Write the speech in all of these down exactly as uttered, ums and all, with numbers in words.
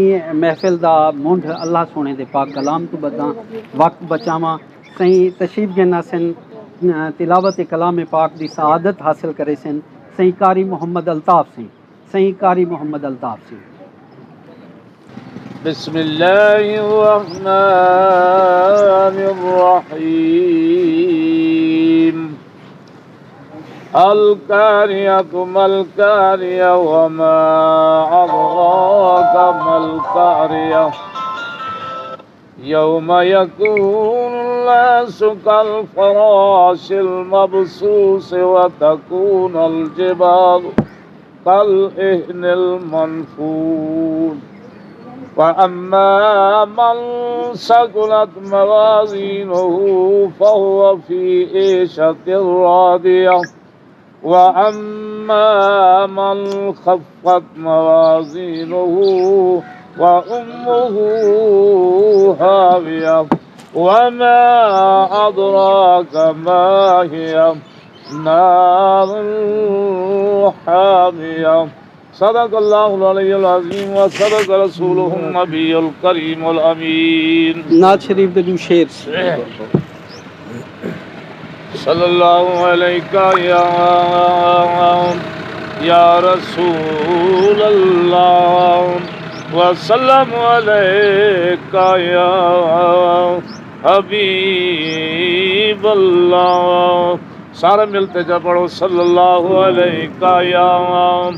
ایں محفل دا منڈھ اللہ سوہݨے دے پاک کلام توں ٻدھاں، وقت بچاواں۔ سئیں تشریف گھن آسن، تلاوت کلام پاک دی سعادت حاصل کریسن۔ سئیں قاری محمد الطاف سئیں، سئیں قاری محمد الطاف سئیں۔ بسم الله الرحمن الرحيم. القارعة ما القارعة وما أدراك ما القارعة. يوم يكون الناس كالفراش المبثوث وتكون الجبال كالعهن المنفوش. وأما من ثقلت موازينه فهو في عيشة راضية. وأما من خفت موازينه فأمه هاوية. وما أدراك ما هي. نار حامية. صدق الله العلي العظيم وصدق رسوله النبي الكريم الأمين. نعت شریف دے ݙو شعر۔ صلى الله عليك يا، يا رسول الله، وسلم عليك يا حبيب الله۔ سارے مل تے جا پڑھو، صلى الله عليك يا،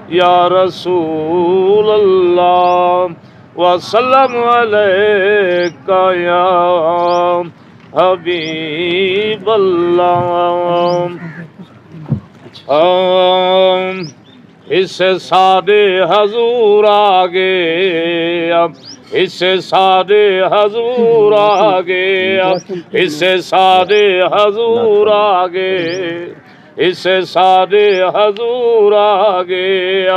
يا رسول الله، وسلم عليك يا حبيب الله۔ اس ساݙے حضور آ ڳئے، اس ساݙے حضور آ ڳئے، اس ساݙے حضور آ ڳئے، اس ساݙے حضور آ ڳئے۔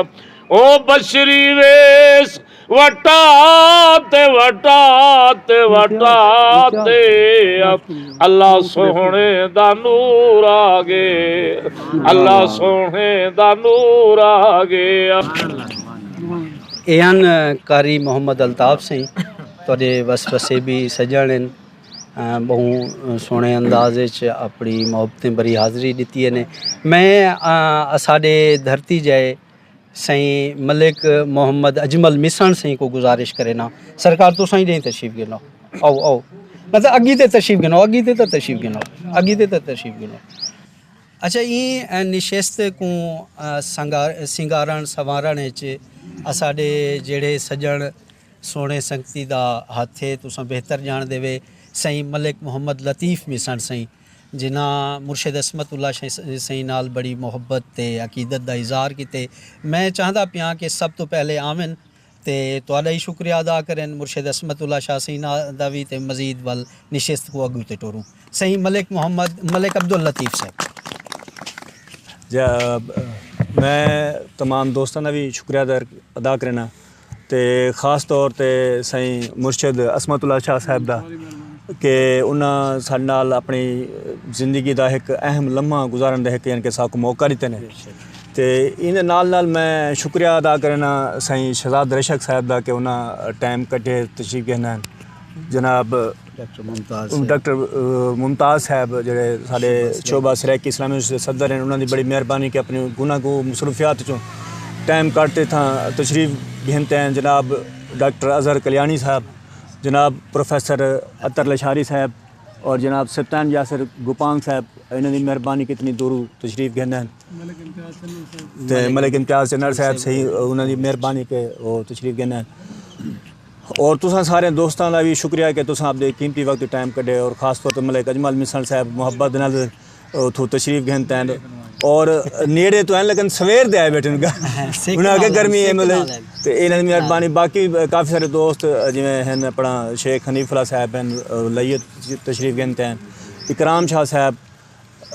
او بشری ویس وٹا تے، وٹا تے، وٹا تے، اللہ سوہݨے دا نور آ ڳئے، اللہ سوہݨے دا نور آ ڳئے۔ اے ہن قاری محمد الطاف سئیں، تہاݙے وس وسیبی سڄݨ ہن، ٻہوں سوہݨے انداز وچ اپݨی محبتیں بھری حاضری ݙتی نے۔ میں اساݙے دھرتی جائے سئیں ملک محمد اجمل مسݨ سئیں کوں گزارش کرینداں، سرکار تساں ہی ݙیں تشریف گھنو، آؤ آؤ، مطلب اڳی تے تشریف گھنو، اڳی تے تاں تشریف گھنو، اڳی تے تاں تشریف گھنو۔ اچھا، ایں نشست کوں سنگارݨ سنوارݨ وچ اساݙے جیڑھے سڄݨ سوہݨے سنگتی دا ہتھ ہے، تساں بہتر ڄاݨدے وے۔ سئیں ملک محمد لطیف مسݨ سئیں، جنہاں مرشد عصمت اللہ سئیں نال بڑی محبت تے عقیدت دا اظہار کیتے۔ میں چاہندا پیاں کہ سب توں پہلے آون تے تہاݙا ہی شکریہ ادا کرن، مرشد عصمت اللہ شاہ سئیں دا وی، تے مزید ول نشست کوں اڳوں تے ٹوروں۔ سئیں ملک محمد، ملک عبداللطیف صاحب۔ جا، میں تمام دوستاں دا وی شکریہ ادا، ادا کرنا۔ تے خاص طور تے سائیں مرشد عصمت اللہ شاہ صاحب دا کہ انہاں ساݙے نال اپݨی زندگی دا ہک اہم لمحہ گزارݨ دا ہک، یعنی کہ ساکوں موقع ݙتے نے۔ تے ایندے نال نال میں شکریہ ادا کرنا سائیں شہزاد رشک صاحب دا کہ انہاں ٹائم کڈھے تشریف گھن آئن۔ جناب ڈاکٹر ممتاز صاحب۔ ڈاکٹر، آ، ممتاز صاحب جڑے ساݙے شعبہ سرائیکی اسلامی یونیورسٹی دے صدر ہیں، انہاں دی بڑی مہربانی کہ اپݨی گناہ گو مصروفیات چوں ٹائم کڈھ تے اتھاں تشریف گھن تے ہیں۔ جناب ڈاکٹر اظہر کلیانی صاحب، جناب پروفیسر عطر لشاری صاحب اور جناب سبطان یاسر گوپانگ صاحب، انہاں دی مہربانی کہ اتنی دوروں تشریف گھن ہیں۔ تے ملک امتیاز چنڑ صاحب سئیں، انہاں دی مہربانی کہ او تشریف گھن ہیں۔ اور تساں سارے دوستاں دا وی شکریہ کہ تساں اپݨے قیمتی وقت ٹائم کڈھے، اور خاص طور تے ملک اجمل مسݨ صاحب محبت نال اتھوں تشریف گھن تین، اور نیڑے توں ہیں لیکن سویر دے آئے بیٹھن۔ انہاں آکھیا گرمی ہے ملک، تے انہاں دی مہربانی۔ باقی کافی سارے دوست جویں ہن اپݨا شیخ حنیف اللہ صاحب ہن، لائیے تشریف گھن تین، اکرام شاہ صاحب،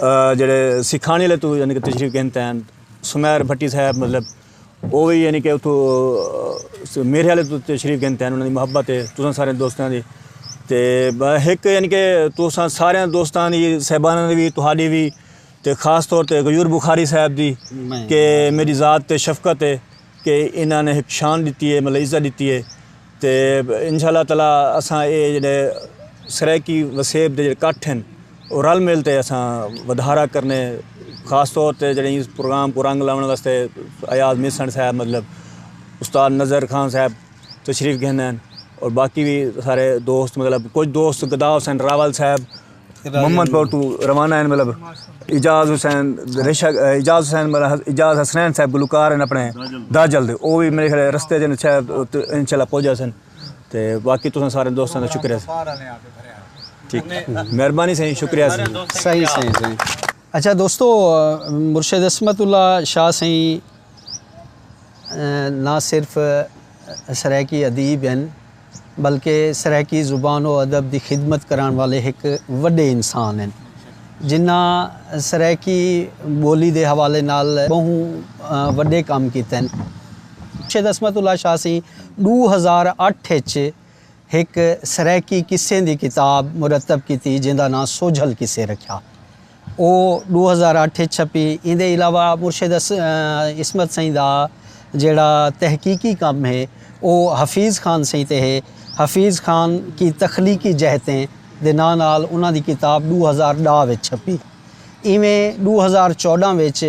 آ، جڑے سکھاݨی والے توں یعنی کہ تشریف گھن تین، سمیر بھٹی صاحب، مطلب او وی یعنی کہ اتھوں، آ، میرے والے توں تشریف گھن تین، انہاں دی محبت ہے تساں سارے دوستاں دی۔ تے ب-، ہک یعنی کہ تساں سارے دوستاں دی، صاحباناں دی وی، تہاݙی وی، تے خاص طور تے غیور بخاری صاحب دی کہ میری ذات تے شفقت ہے کہ انہاں نے ہک شان ݙتی ہے، مطلب عزت ݙتی ہے۔ تے انشاءاللہ تعالی اساں اے جڑے سرائیکی وسیب دے جڑے کٹھ ہیں، او رل مل تے اساں ودھارا کرنے۔ خاص طور تے جڑے اس پروگرام کو رنگ لاون واسطے ایاز میسن صاحب، مطلب استاد نظر خان صاحب تشریف گھن ہیں، اور باقی بھی سارے دوست، مطلب کچھ دوست گدا حسین راول صاحب، محمد پور تو روانہ ہیں، مطلب اعجاز حسین رشک، اعجاز حسین، مطلب اعجاز حسنین صاحب گلوکار ہیں اپنے داجل دے، وہ بھی میرے خیال رستے جن شاید انشاءاللہ پہنچا سن۔ تے باقی تساں سارے دوستاں دا شکریہ۔ ٹھیک، مہربانی سائیں، شکریہ سائیں۔ صحیح، صحیح، صحیح۔ اچھا دوستو، مرشد عصمت اللہ شاہ سائیں نہ صرف سرائیکی ادیب ہن، بلکہ سرائیکی زبان و ادب دی خدمت کرݨ والے ہک وݙے انسان ہن، جنہاں سرائیکی ٻولی دے حوالے نال ٻہوں، آ، وݙے کم کیتے ہن۔ مرشد عصمت اللہ شاہ سئیں ݙو ہزار اٹھ اچ ہک سرائیکی قصیں دی کتاب مرتب کیتی، جیندا ناں سوجھل قصے رکھیا۔ او ݙو ہزار اٹھ اچ چھپی۔ ایندے علاوہ مرشد اس-، آ، عصمت سئیں دا جیڑھا تحقیقی کم ہے، او حفیظ خان سئیں تے ہے۔ حفیظ خان کی تخلیقی جہتیں دے ناں نال انہاں دی کتاب ݙو ہزار ݙاہ وچ چھپی۔ ایویں ݙو ہزار چوݙاں وچ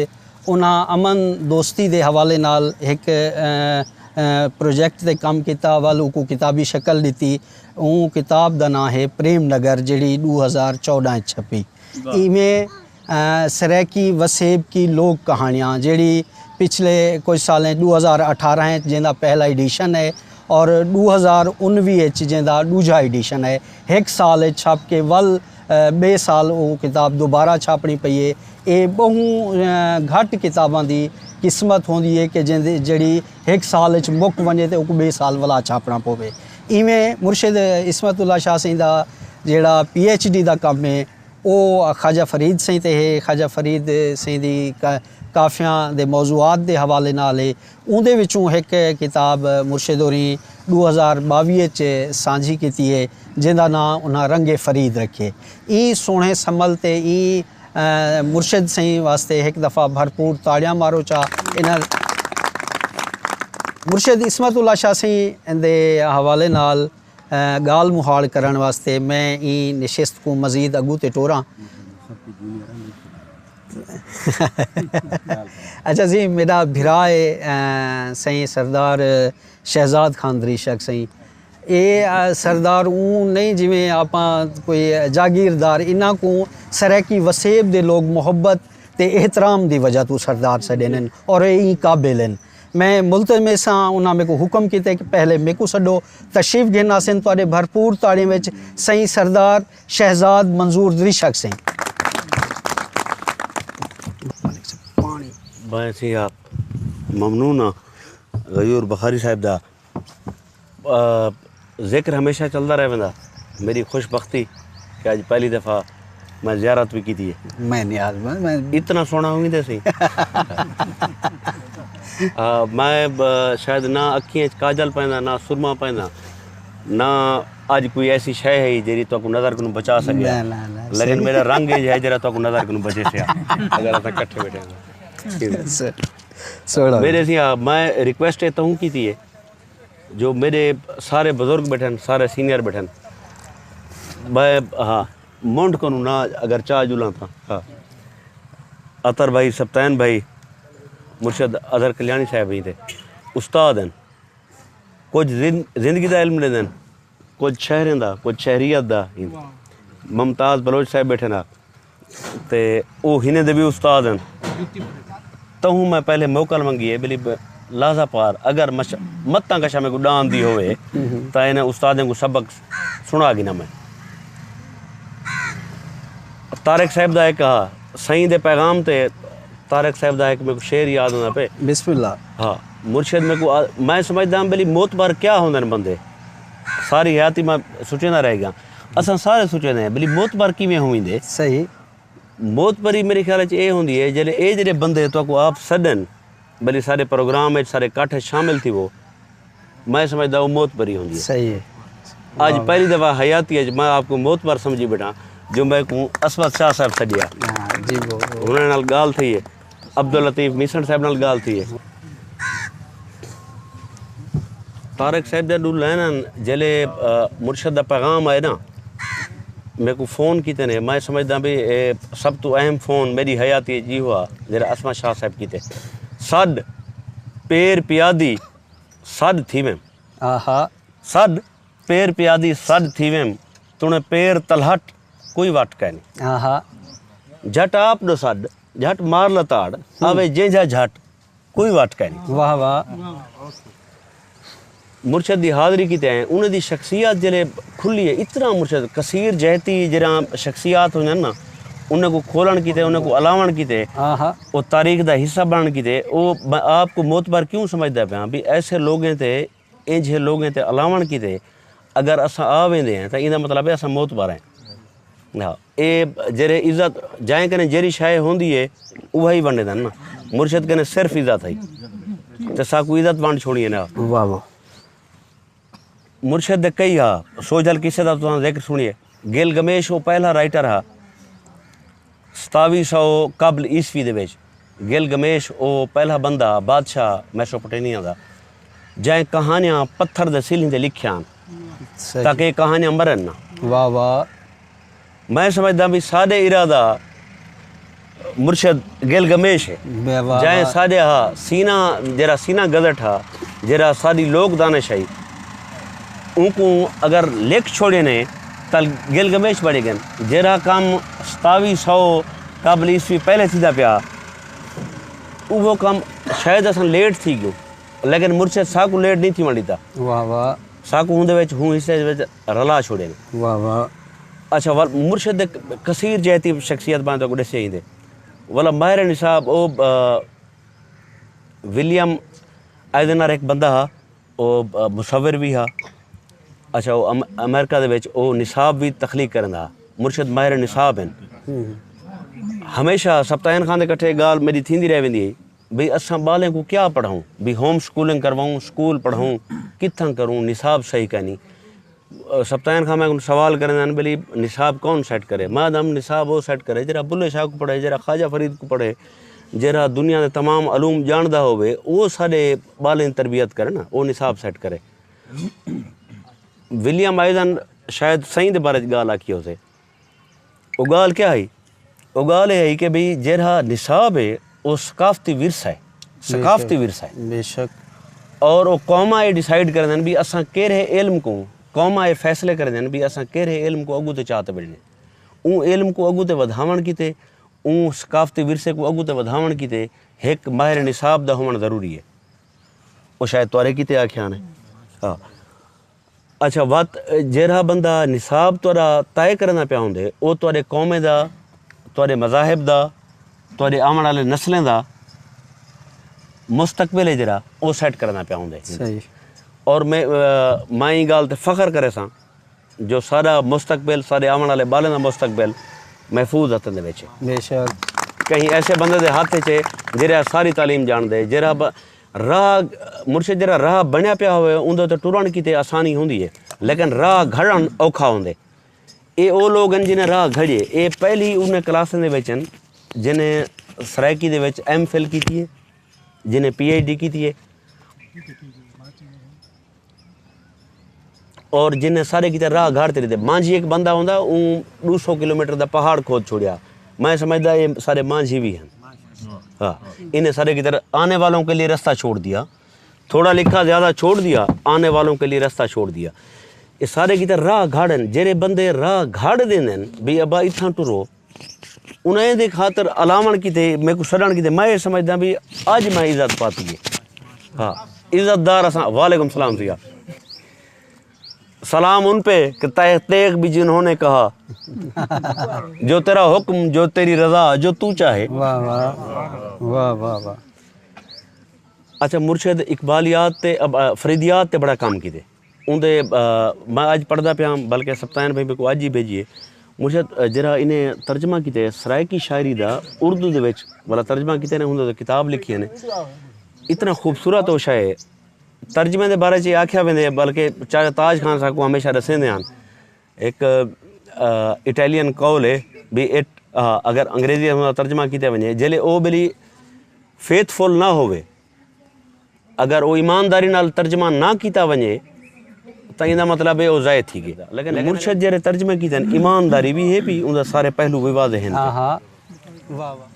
انہاں امن دوستی دے حوالے نال ہک، آ، آ، پروجیکٹ تے کم کیتا، ول اوکوں کتابی شکل ݙتی۔ اوں کتاب دا ناں ہے پریم نگر، جیڑھی ݙو ہزار چوݙاں اچ چھپی۔ واہ۔ ایویں، آ، سرائیکی وسیب کی لوک کہانیاں، جیڑھی پچھلے کچھ سالیں، ݙو ہزار اٹھارہ اچ جیندا پہلا ایڈیشن ہے اور ݙو ہزار انوی اچ جیندا ݙوجھا ایڈیشن ہے، ہک سال اچ چھپ کے ول، آ، ٻئے سال او کتاب دوبارہ چھاپݨی پئی ہے۔ اے ٻہوں، آ، گھٹ کتاباں دی قسمت ہوندی ہے کہ جیندے، جیڑھی ہک سال اچ مک ونڄے تے اوکوں ٻئے سال ولا چھاپݨا پووے۔ ایویں مرشد عصمت اللہ شاہ سئیں دا جیڑھا پی ایچ ڈی دا کم ہے، او خواجہ فرید سئیں تے ہے۔ خواجہ فرید سئیں دی کا-، کافیاں دے موضوعات دے حوالے نال ہے۔ اوندے وچوں ہک کتاب مرشد ہوری ݙو ہزار ٻاویہ اچ سانجھی کیتی ہے، جیندا ناں انہاں رنگ فرید رکھے۔ ایں سوہݨے سمل تے ایں، آ، مرشد سئیں واسطے ہک دفعہ بھرپور تاڑیاں مارو چا۔ انہاں مرشد عصمت اللہ شاہ سئیں دے حوالے نال، آ، ڳالھ مہاڑ کرݨ واسطے میں ایں نشست کوں مزید اڳوں تے ٹوراں۔ اچھا سئیں، میݙا بھرا ہے، آ، سئیں سردار شہزاد خان دریشک سئیں۔ اے، آ، سردار اوں نہیں جیویں آپاں کوئی جاگیردار، انہاں کوں سرائیکی وسیب دے لوگ محبت تے احترام دی وجہ توں سردار سݙیندن اور اے ایں قابل ہن۔ میں ملتمس ہاں، انہاں میکوں حکم کیتے کہ پہلے میکوں سݙو، تشریف گھن آسن تہاݙے بھرپور تاڑیں وچ سئیں سردار شہزاد منظور دریشک سئیں۔ میں سئیں آپ ممنون ہاں غیور بخاری صاحب دا۔ آ، ذکر ہمیشہ چلدا رہ ویندا۔ میری خوش بختی کہ اڄ پہلی دفعہ میں زیارت بھی کیتی ہے۔ میں نیاز مند، میں اتنا سوہݨا ہوندے سئیں۔ آ، میں، آ، شاید نہ اکھیں اچ کاجل پیندا، نہ سرما پیندا، نہ اڄ کوئی ایسی شے ہے جیڑھی تہاکوں نظر کنوں بچا سڳے۔ نہ، نہ، نہ، لیکن صحیح۔ میرا رنگ اے ہے جیڑھا تہاکوں نظر کنوں بچے سیا۔ اگر اساں کٹھے بیٹھے ہاں۔ سر، سوہݨا۔ میرے سئیں، آ، میں ریکویسٹ اے تہوں کیتی ہے جو میرے سارے بزرگ بیٹھن، سارے سینئر بیٹھن، میں، ہاں، منڈھ کنوں نہ اگر چا جلاں تاں، ہاں، عطر بھائی، سبطین بھائی، مرشد اظہر کلیانی صاحب ہیں تے استاد ہیں۔ کجھ زند-، زندگی دا علم ݙیندن، کجھ شہریں دا، کجھ شہریت دا۔ ممتاز بلوچ صاحب بیٹھے نا، تے او ہنے دے بھی استاد ہیں۔ تہوں میں پہلے موکل منگی ہے، بلی ب-، لحظہ پار اگر مش-، متاں کشا میں کو ڈان دی ہوئے، تاں انہیں استادیں کو سبق سنا گنا میں۔ طارق صاحب دا ایک ہا، سائیں دے پیغام تے طارق صاحب دا ایک میکوں شعر یاد ہوندا پئے۔ بسم اللہ۔ ہاں، مرشد میکوں آ-، میں سمجھدا ہاں بھلی معتبر کیا ہوندے نے بندے؟ ساری حیاتی میں سوچیندا رہ گیا۔ اساں سارے سوچیندے ہیں بھلی معتبر کیویں ہوندے؟ صحیح۔ معتبری میرے خیال وچ اے ہوندی ہے جلے اے جڑے بندے تہاکوں آپ سڈن، بھلی سارے پروگرام وچ، سارے کٹھ وچ شامل تھیوو، میں سمجھدا او معتبری ہوندی ہے۔ صحیح ہے۔ اڄ واہ۔ پہلی دفعہ حیاتی اچ میں آپ کو معتبر سمجھی بیٹھا جو میں کو عصمت شاہ صاحب سڈیا۔ ہاں، جی، وہ، وہ۔ انہاں نال ڳالھ تھئی ہے، عبداللطیف میسن صاحب نال ڳالھ تھئی ہے۔ طارق صاحب دے ݙو لائناں، جیلے مرشد دا پیغام آئے نا، میکوں فون کیتے نے۔ میں سمجھدا بھی اے سب توں اہم فون میݙی حیاتی جی ہوا، جیڑھا عصمت شاہ صاحب کیتے۔ سݙ پیر پیادی سݙ تھیویں۔ آہا۔ سݙ پیر پیادی سݙ تھیویں، تݨے پیر تلہٹ کوئی وٹ کائنی۔ آہا۔ جھٹ آپ ݙو سݙ، جھٹ مار لتاڑ، آوے جینجھا جھٹ کوئی وٹ کائنی۔ واہ واہ۔ مرشد دی حاضری کیتے ہیں، انہیں دی شخصیت جلے کھلی ہے، اتنا مرشد کثیر جہتی جرا شخصیات ہوندن نا، انہیں کو کھولن کیتے، انہیں کو الاون کیتے، آہا۔ او تاریخ دا حصہ بنن کیتے، او میں آپ کو معتبر کیوں سمجھدا پیاں بھی ایسے لوگیں تے، انجھے لوگیں تے الاون کیتے اگر اساں آ ویندے ہیں تاں ایندا مطلب ہے اساں معتبر ہیں۔ ہاں، اے جیرے عزت جائیں کنے جیری شے ہوندی ہے، اوہی ونڈیندن نا۔ مرشد کنے صرف عزت ہے تے ساکوں عزت ونڈ چھوڑی ہے نا۔ واہ واہ۔ مرشد دے کئی ہا، سوجھل قصے دا تساں ذکر سنیے۔ گلگمیش او پہلا رائٹر ہا، ستاوی سو قبل عیسوی دے وچ۔ گلگمیش او پہلا بندہ، بادشاہ میسوپوٹیمیا دا، جئیں کہانیاں پتھر دے سلھیں تے لکھیاں ہن، صحیح۔ تاکہ اے کہانیاں مرن نہ۔ واہ واہ۔ میں سمجھدا بھی ساݙے ارادہ مرشد گلگمیش ہے۔ واہ واہ جائیں واہ۔ ساݙے ہا سینا، جیرا سینا گزٹ ہا، جیرا ساݙی لوک دانش ہے، اونکوں اگر لکھ چھوڑے نے تاں گلگمیش بݨی ڳن۔ جیرا کم ستاوی سو قبل عیسوی پہلے تھیدا پیا، اوہو کم شاید اساں لیٹ تھی ڳیوں، لیکن مرشد ساکوں لیٹ نہیں تھیوݨ ݙتا۔ واہ واہ۔ ساکوں ہوندے وچ ہوں حصے وچ رلا چھوڑے نے۔ واہ واہ۔ اچھا، ول مرشد دے کثیر جہتی شخصیت بݨ تاں کو ݙسے ایندے۔ ولا ماہر نصاب او، آ، ولیم ایزنر ہک بندہ ہا، او، آ، مصور بھی ہا۔ اچھا، او ام-، امریکہ دے وچ او نصاب بھی تخلیق کرندا ہا۔ مرشد ماہر نصاب ہن۔ ہمیشہ سبطین خان دے کٹھے ڳالھ میݙی تھیندی رہ ویندی ہئی۔ بھئی اساں ٻالیں کوں کیا پڑھاؤں؟ بھئی ہوم سکولنگ کرواؤں، سکول پڑھاؤں، کتھاں کروں؟ نصاب صحیح کائنی۔ سبطین خان میکوں سوال کریندن، بھلی نصاب کون سیٹ کرے؟ میں آہدم نصاب او سیٹ کرے جیرھا بلھے شاہ کوں پڑھے، جیرھا خواجہ فرید کوں پڑھے، جیرھا دنیا دے تمام علوم ڄاݨدا ہووے، او ساݙے ٻالیں دی تربیت کرے نا، او نصاب سیٹ کرے۔ ولیم آئزن شاید سئیں دے بارے وچ ڳالھ آکھی ہوسے۔ او ڳالھ کیا ہئی؟ او ڳالھ اے ہئی کہ بھئی جیرھا نصاب ہے، او ثقافتی ورثہ ہے، بے ثقافتی شک، ورثہ ہے۔ بے شک۔ اور او قوماں اے ڈیسائیڈ کریندن بھی اساں کیرھے علم کوں، قوماں اے فیصلے کریندن بھی اساں کیرھے علم کوں اڳوں تے چا تے ٻݙݨے۔ اوں علم کوں اڳوں تے ودھاوݨ کیتے، اوں ثقافتی ورثے کوں اڳوں تے ودھاوݨ کیتے ہک ماہر نصاب دا ہووݨ ضروری ہے۔ او شاید تہاݙے کیتے آکھیا نے۔ ہاں۔ اچھا، وت جیرھا بندہ نصاب تہاݙا طے کریندا پیا ہوندے، او تہاݙے قومیں دا، تہاݙے مذاہب دا، تہاݙے آوݨ والے نسلیں دا مستقبل ہے جیرھا، او سیٹ کریندا پیا ہوندے۔ صحیح۔ اور میں، آ، میں ایں ڳالھ تے فخر کریساں جو ساݙا مستقبل، ساݙے آوݨ والے ٻالیں دا مستقبل محفوظ ہتھیں دے وچ ہے۔ بے شک۔ کہیں ایسے بندے دے ہتھ وچ ہے جیرھا ساری تعلیم ڄاݨدے، جیرھا ب-، راہ، مرشد جیرھا راہ بݨیا پیا ہووے، اوندے تے ٹرݨ کیتے آسانی ہوندی ہے، لیکن راہ گھڑݨ اوکھا ہوندے۔ اے او لوگ ہن جنہیں راہ گھڑیے۔ اے پہلی انہیں کلاسیں دے وچ ہن جنہیں سرائیکی دے وچ ایم فل کیتی ہے، جنہیں پی ایچ ڈی کیتی ہے۔ اور جنہیں سارے کیتے راہ گھاڑ تے ݙتے۔ مانجھی ہک بندہ ہوندا، اوں ݙو سو کلومیٹر دا پہاڑ کھود چھوڑیا۔ میں سمجھدا اے سارے مانجھی وی ہن۔ ہاں، انہیں سارے کیتے آنے والوں کے لیے رستہ چھوڑ دیا، تھوڑا لکھا زیادہ چھوڑ دیا، آنے والوں کے لیے رستہ چھوڑ دیا۔ اے سارے کیتے راہ گھاڑن، جیڑھے بندے راہ گھاڑ ݙیندن بھی ابا اتھاں ٹرو، انہیں دے خاطر الاوݨ کیتے، میکوں سݙݨ کیتے، میں اے سمجھداں بھی اڄ میں عزت پاتی ہے۔ ہاں، عزت دار اساں، وعلیکم السلام سیا۔ سلام ان پہ کہ تحقیق بھی جنہوں نے کہا، جو تیرا حکم، جو تیری رضا، جو تو چاہے۔ واہ واہ، واہ واہ واہ۔ اچھا، مرشد اقبالیات تے اب-، آ، فریدیات تے بڑا کم کیتے۔ اوندے، آ، میں اڄ پڑھدا پیاں، بلکہ سبطین بھائی میکوں اڄ ہی بھیجی ہے۔ مرشد، آ، جیڑھا انہیں ترجمہ کیتے سرائیکی شاعری دا اردو دے وچ والا ترجمہ کیتے نے، اوندے تے کتاب لکھی نے، اتنا خوبصورت او شے ہے۔ ترجمے دے بارے چ آکھیا ویندے، بلکہ چاچا تاج خان ساکوں ہمیشہ ݙسیندے ہن۔ ہک، آ، اٹالین قول ہے بھی اٹ، آ، اگر انگریزی دا ترجمہ کیتے ونڄے، جیلے او بلی فیتھ فل نہ ہووے، اگر او ایمانداری نال ترجمہ نہ کیتا ونجے، تاں ایندا مطلب ہے او ضائع تھی ڳئے۔ لیکن مرشد جیڑھے ترجمے کیتے ہن، ایمانداری وی ہے پئی، اوندا سارے پہلو وی واضح ہن۔ ہاں، ہاں۔ واہ، واہ۔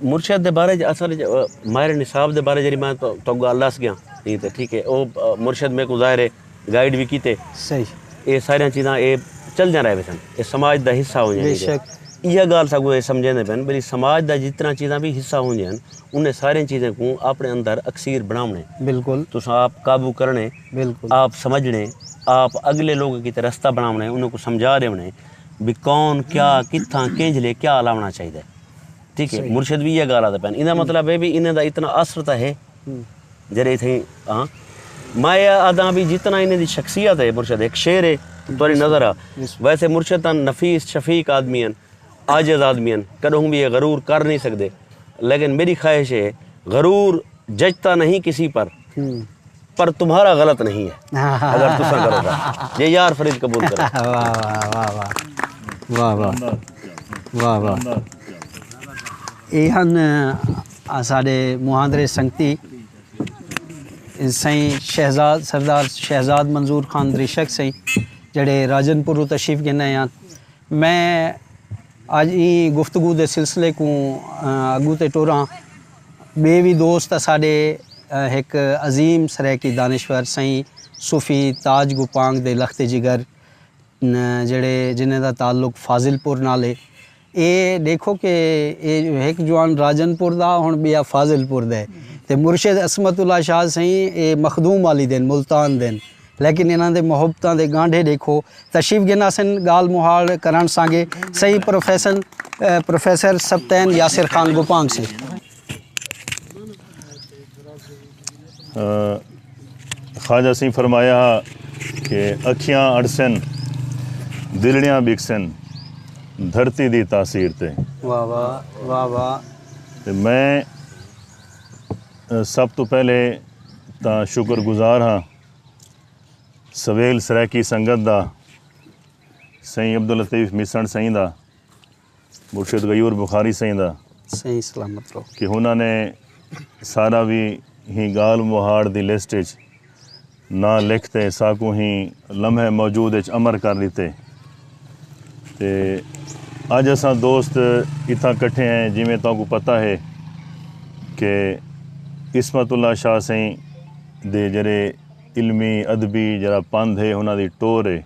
مرشد دے بارے چ اصل چ، آ، ماہر نصاب دے بارے جیڑھی میں تو، تو ڳالھ ݙس ڳیا، ٹھیک ہے، ٹھیک ہے۔ او، آ، مرشد میکوں ظاہر ہے گائیڈ وی کیتے۔ صحیح۔ اے ساریاں چیزاں اے چلدیاں رہ ویسن، اے سماج دا حصہ ہوندیاں بے ہن۔ شک۔ ایہا ڳالھ ساکوں اے سمجھیندے پئن، بھئی سماج دا جتنا چیزاں وی حصہ ہوندیاں ہن، انہیں ساریاں چیزیں کوں اپنے اندر اکسیر بݨاوݨے۔ بالکل۔ تساں آپ قابو کرݨے، بالکل۔ آپ سمجھݨے، آپ اڳلے لوکاں کیتے رستہ بݨاوݨے، انہیں کوں سمجھا ݙیوݨے، بھئی کون، کیا، کتھاں، کینجھلے، کیا لاوݨا چاہیدا ہے۔ ٹھیک ہے، صحیح۔ مرشد وی ایہا ڳالھ آہدے پئن۔ ایندا ہوں۔ مطلب ہے بھئی انہیں دا اتنا اثر تاں ہے۔ ہوں۔ جیڑھے اتھیں، ہاں۔ میں اے آہداں بھئی جتنا انہیں دی شخصیت ہے، مرشد ہک شیر ہے، تہاݙی نظر آ۔ بسم اللہ۔ ویسے مرشد تاں نفیس شفیق آدمی ہن، عاجز آدمی ہن، کݙوں وی اے غرور کر نہیں سڳدے۔ لیکن میݙی خواہش ہے، غرور جچتا نہیں کسی پر، ہوں۔ پر تمہارا غلط نہیں ہے، اگر تساں کرو تاں۔ جے یار فرید قبول کرو۔ واہ، واہ، واہ، واہ۔ واہ، واہ۔ واہ، واہ۔ اے ہن، آ، ساݙے مہاندرے سنگتی، سئیں شہزاد، سردار شہزاد منظور خان دریشک سئیں، جیڑھے راجن پوروں تشریف گھن آئے ہن۔ میں اڄ ایں گفتگو دے سلسلے کوں، آ، اڳوں تے ٹوراں۔ ٻئے وی دوست اساݙے، آ، ہک عظیم سرائیکی دانشور سئیں صوفی تاج گوپانگ دے لخت جگر، ن-، جیڑھے، جنہیں دا تعلق فاضل پور نال ہے۔ اے ݙیکھو کہ اے ہک جوان راجن پور دا، ہݨ ٻیا فاضل پور دا ہے۔ تے مرشد عصمت اللہ شاہ سئیں اے مخدوم والی دن، ملتان دن۔ لیکن انہاں دے محبتاں دے گانڈھے ݙیکھو۔ تشریف گھن آسن ڳالھ مہاڑ کرݨ سانگے سئیں پروفیسر، اے، پروفیسر سبطین یاسر خان گوپانگ سئیں۔ آ، خواجہ سئیں فرمایا ہا کہ اکھیاں اڑسن، دلڑیاں بکسن، دھرتی دی تاثیر تے۔ واہ واہ، واہ واہ۔ تے میں، آ، سب توں پہلے تاں شکر گزار ہاں سویل سرائیکی سنگت دا، سئیں عبداللطیف میسݨ سئیں دا، مرشد غیور بخاری سئیں دا، سئیں سلامت رہو۔ کہ انہاں نے سارا وی ہی ڳالھ مہاڑ دی لسٹ اچ ناں لکھ تے ساکوں ہی لمحہ موجود اچ امر کر ݙتے۔ تے اڄ اساں دوست اتھاں کٹھے ہیں، جیویں تہاکوں پتہ ہے کہ عصمت اللہ شاہ سئیں دے جیڑھے علمی ادبی جیڑھا پندھ ہے، انہاں دی ٹور ہے،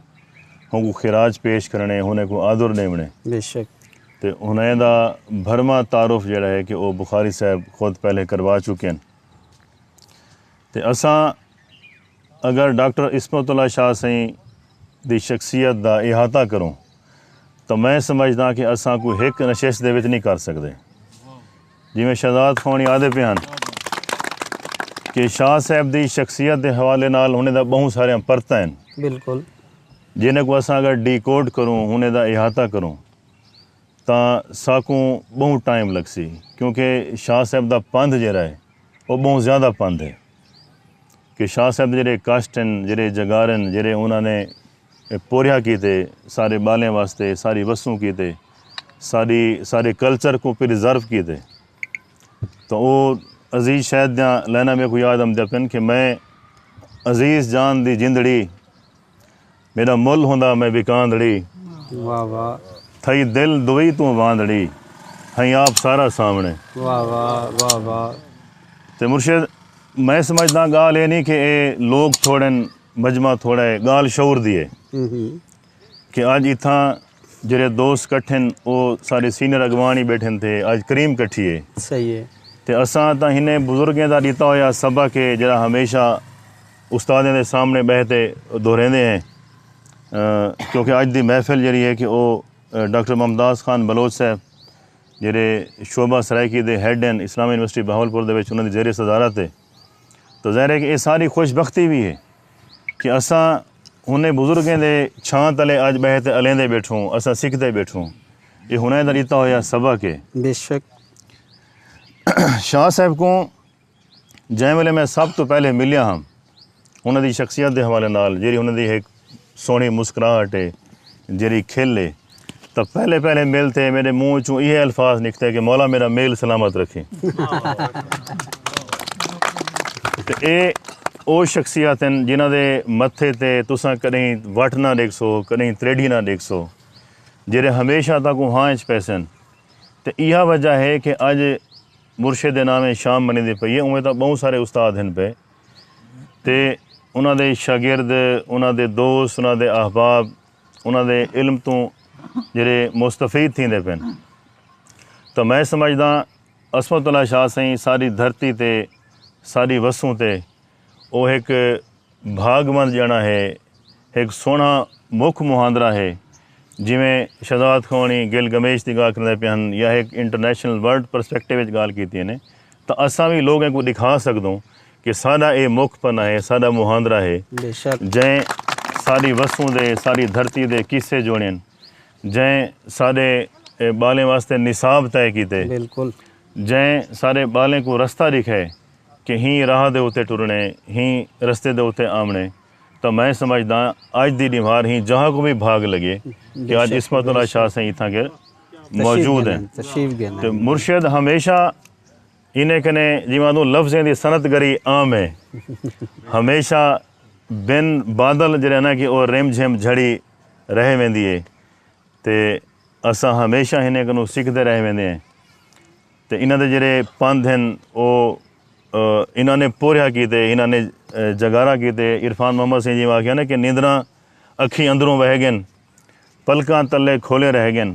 ہوں کوں خراج پیش کرݨے، ہنے کوں آدر ݙیوݨے۔ بے شک۔ تے ہنے دا بھرواں تعارف جیڑھا ہے کہ او بخاری صاحب خود پہلے کروا چکے ہن۔ تے اساں اگر ڈاکٹر عصمت اللہ شاہ سئیں دی شخصیت دا احاطہ کروں تاں میں سمجھداں کہ اساں کوئی ہک نشست دے وچ نہیں کر سڳدے۔ جیویں شہزاد خوانی آہدے پئے ہن کہ شاہ صاحب دی شخصیت دے حوالے نال ہنے دا ٻہوں ساریاں پرتاں ہن۔ بالکل۔ جنہیں کوں اساں اگر ڈیکوڈ کروں، ہنے دا احاطہ کروں، تاں ساکوں ٻہوں ٹائم لڳسی، کیونکہ شاہ صاحب دا پندھ جیڑھا ہے، او ٻہوں زیادہ پندھ ہے۔ کہ شاہ صاحب دے جیڑھے کشٹ ہن، جیڑھے جگار ہن، جیڑھے انہاں نے پوریا کیتے، سارے ٻالیں واسطے، ساری وسوں کیتے، ساری، سارے کلچر کوں پریزرو کیتے۔ تاں او عزیز شاہد دیاں لائناں میکوں یاد آندیاں پن کہ میں عزیز جان دی جندڑی، میݙا مل ہوندا میں وکاندڑی۔ واہ واہ۔ تھئی دل دوئی توں واندڑی، ہئیں آپ سارا سامݨے۔ واہ واہ، واہ واہ۔ تے مرشد، میں سمجھداں ڳالھ اے نہیں کہ اے لوک تھوڑے ہن، مجمع تھوڑا ہے، ڳالھ شعور دی ہے۔ ہوں ہوں۔ کہ اڄ اتھاں جیڑھے دوست کٹھے ہن، او سارے سینئر اڳواݨ ہی ٻیٹھے ہن تے اڄ کریم کٹھی ہے۔ صحیح ہے۔ تے اساں تاں ہنیں بزرگیں دا ݙتا ہویا سبق ہے، جیڑھا ہمیشہ استادیں دے سامݨے ٻہہ تے دہریندے ہیں۔ آ، کیونکہ اڄ دی محفل جیڑھی ہے کہ او، آ، ڈاکٹر ممتاز خان بلوچ صاحب جیڑھے شعبہ سرائیکی دے ہیڈ ہن اسلامی یونیورسٹی بہاولپور دے وچ، انہاں دی زیر صدارت ہے۔ تو ظاہر ہے کہ اے ساری خوش بختی وی ہے کہ اساں ہنیں بزرگیں دے چھاں تلے اڄ ٻہہ تے الیندے ٻیٹھوں، اساں سکھدے ٻیٹھوں۔ اے ہنیں دا ݙتا ہویا سبق ہے۔ بے شک۔ شاہ صاحب کوں جئیں ویلے میں سب توں پہلے ملیا ہاں، انہاں دی شخصیت دے حوالے نال، جیڑھی انہاں دی ہک سوہݨی مسکراہٹ ہے، جیڑھی کھل ہے، تاں پہلے پہلے مل تے میݙے منہ وچوں ایہے الفاظ نکتے کہ مولا میݙا میل سلامت رکھیں۔ تے اے او شخصیات ہن جنہاں دے متھے تے تساں کݙہیں وٹ نہ ݙیکھسو، کݙہیں تریڈھی نہ ݙیکھسو، جیڑھے ہمیشہ تہاکوں ہاں اچ پیسن۔ تے ایہا وجہ ہے کہ اڄ مرشد دے ناویں شام منیندی پئی ہے۔ اونویں تاں ٻہوں سارے استاد ہن پئے تے انہاں دے شاگرد، انہاں دے دوست، انہاں دے احباب انہاں دے علم توں جیڑھے مستفید تھیندے پئن۔ تاں میں سمجھداں عصمت اللہ شاہ سئیں ساݙی دھرتی تے، ساݙی وسوں تے او ہک بھاڳوند ڄݨا ہے، ہک سوہݨا مکھ مہاندرا ہے۔ جیویں شہزاد خوانی گلگمیش دی ڳالھ کریندے پئے ہن یا ہک انٹرنیشنل ورلڈ پرسپیکٹیو وچ ڳالھ کیتی ہن، تاں اساں وی لوکیں کوں ݙکھا سڳدوں کہ ساݙا اے مکھ پنہ ہے، ساݙا مہاندرا ہے، بے شک۔ جئیں ساݙی وسوں دے، ساݙی دھرتی دے قصے جوڑین، جئیں ساݙے، اے، ٻالیں واسطے نصاب طے کیتے، بالکل۔ جئیں ساݙے ٻالیں کوں رستہ ݙکھائے کہ ہیں راہ دے اتے ٹرݨے، ہیں رستے دے اتے آوݨے۔ تاں میں سمجھداں اڄ دی ݙینہوار ہیں جہاں کوں وی بھاڳ لڳے کہ اڄ عصمت اللہ شاہ سئیں اتھاں کے موجود ہن۔ تشریف گھن تے مرشد ہمیشہ انہیں کنے جیویں آہدوں لفظیں دی صنعت گری عام ہے، ہمیشہ بن بادل جیڑھے نا کہ او رم جھم جھڑی رہ ویندی ہے تے اساں ہمیشہ انہیں کنوں سکھدے رہ ویندے ہیں۔ تے انہاں دے جیڑھے پندھ ہن او، آ، انہاں نے پوریا کیتے، انہاں نے، آ، جگارا کیتے۔ عرفان محمد سئیں جیویں آکھیا نا کہ نیندراں اکھیں اندروں وہہ ڳن، پلکاں تلے کھولے رہ ڳن،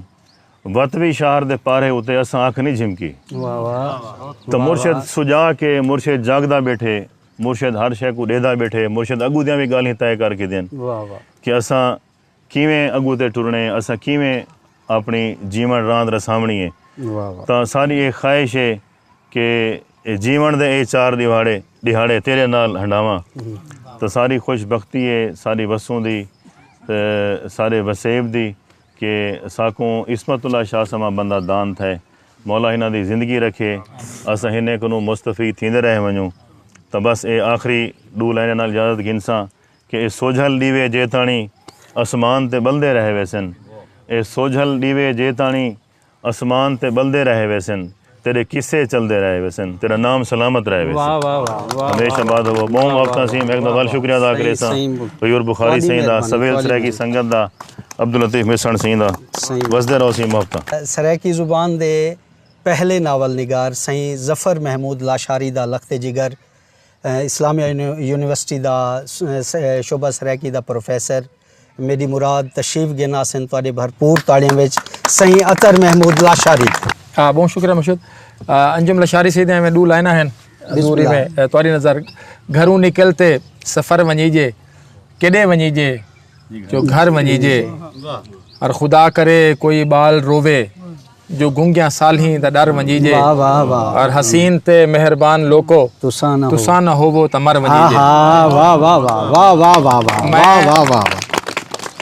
وت وی شہر دے پارے اتے اساں اکھ نی جھمکی۔ واہ واہ۔ تاں مرشد سجا کے مرشد جاڳدا ٻیٹھے، مرشد ہر شے کوں ݙیہدا ٻیٹھے، مرشد اڳوں دیاں وی ڳالھیں طے کر گھدین واہ واہ۔ کہ اساں کیویں اڳوں تے ٹرݨے، اساں کیویں اپݨی جیوݨ راند رساوݨی ہے۔ واہ واہ۔ تاں ساݙی اے خواہش ہے کہ اے جیوݨ دے اے چار ݙیہاڑے، ݙیہاڑے تیݙے نال ہنڈاواں۔ تاں ساݙی خوش بختی ہے، ساݙی وسوں دی، تے ساݙے وسیب دی کہ ساکوں عصمت اللہ شاہ سما بندہ دان تھئے۔ مولا انہاں دی زندگی رکھے، اساں انہیں کنوں مستفید تھیندے رہ ونڄوں۔ تاں بس اے آخری ݙو لائناں نال اجازت گھنساں کہ اے سوجھل ݙیوے جے تاݨی اسمان تے ٻلدے رہ ویسن، اے سوجھل ݙیوے جے تاݨی اسمان تے ٻلدے رہ ویسن، تیݙے قصے چلدے رہ ویسن، تیݙا نام سلامت رہ ویسے۔ واہ واہ واہ واہ۔ ہمیشہ آباد ہوو۔ ٻہوں محبتاں سئیں، میں ہک دفعہ ول شکریہ ادا کریساں غیور بخاری سئیں دا، سویل سرائیکی سنگت دا، عبداللطیف میسݨ سئیں دا۔ وسدے رہو سئیں محبتاں۔ سرائیکی زبان دے پہلے ناول نگار سئیں ظفر محمود لاشاری دا لخت جگر، اسلامیہ یونیورسٹی دا شعبہ سرائیکی دا پروفیسر، میݙی مراد تشریف گھن آسن تہاݙے بھرپور تاڑیاں وچ سئیں عطر محمود لاشاری۔ ہا، ٻہوں شکریہ مرشد۔ انجم لاشاری سئیں دیاں ایویں ݙو لائناں ہن حضوری میں، تہاݙی نظر، گھروں نکل تے سفر ونڄیجے، کیݙے ونڄیجے جو گھر ونڄیجے، اور خدا کرے کوئی ٻال رووے جو گنگیاں سالھیں دا ݙر ونڄیجے۔ واہ واہ واہ۔ اور حسین تے مہربان لوکو، تساں نہ تساں نہ ہووو تاں مر ونڄیجے۔ ہا واہ واہ واہ واہ واہ واہ واہ واہ۔ میں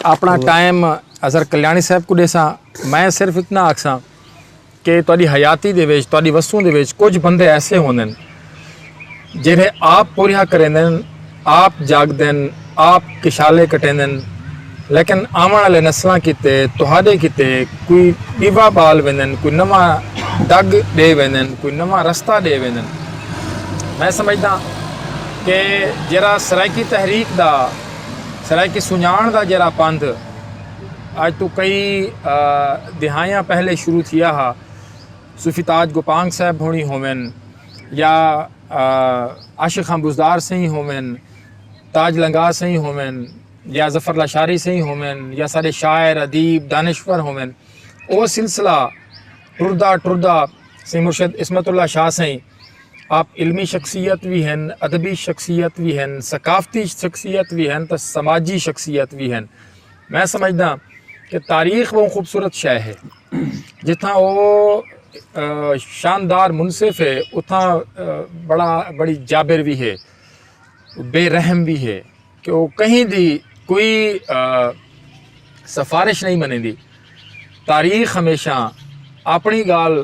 اپݨا ٹائم اظہر کلیاݨی صاحب کوں ݙیساں۔ میں صرف اتنا آکھساں کہ تہاݙی حیاتی دے وچ، تہاݙی وسوں دے وچ کجھ بندے ایسے ہوندن جیڑھے آپ پوریا کریندن، آپ جاڳدن، آپ کشالے کٹیندن، لیکن آوݨ آلے نسلاں کیتے، تہاݙے کیتے کوئی ݙیوا ٻال ویندن، کوئی نواں دڳ ݙے ویندن، کوئی نواں رستہ ݙے ویندن۔ میں سمجھداں کہ جیڑھا سرائیکی تحریک دا، سرائیکی سنڄاݨ دا جیڑھا پندھ اڄ توں کئی، آ، دہائیاں پہلے شروع تھیا ہا، صوفی تاج گوپانگ صاحب ہوݨی ہوون یا، آ، عاشق خان بزدار سئیں ہوون، تاج لنگاہ سئیں ہوون یا ظفر لاشاری سئیں ہوون یا ساݙے شاعر، ادیب، دانشور ہوون، او سلسلہ ٹردا ٹردا سئیں مرشد عصمت اللہ شاہ سئیں آپ علمی شخصیت وی ہن، ادبی شخصیت وی ہن، ثقافتی شخصیت وی ہن تے سماجی شخصیت وی ہن۔ میں سمجھداں کہ تاریخ ٻہوں خوبصورت شے ہے۔ جتھاں او، آ، شاندار منصف ہے، اتھاں، آ، بڑا، بڑی جابر وی ہے، بے رحم وی ہے کہ او کہیں دی کوئی، آ، سفارش نہیں منیندی۔ تاریخ ہمیشہ اپݨی ڳالھ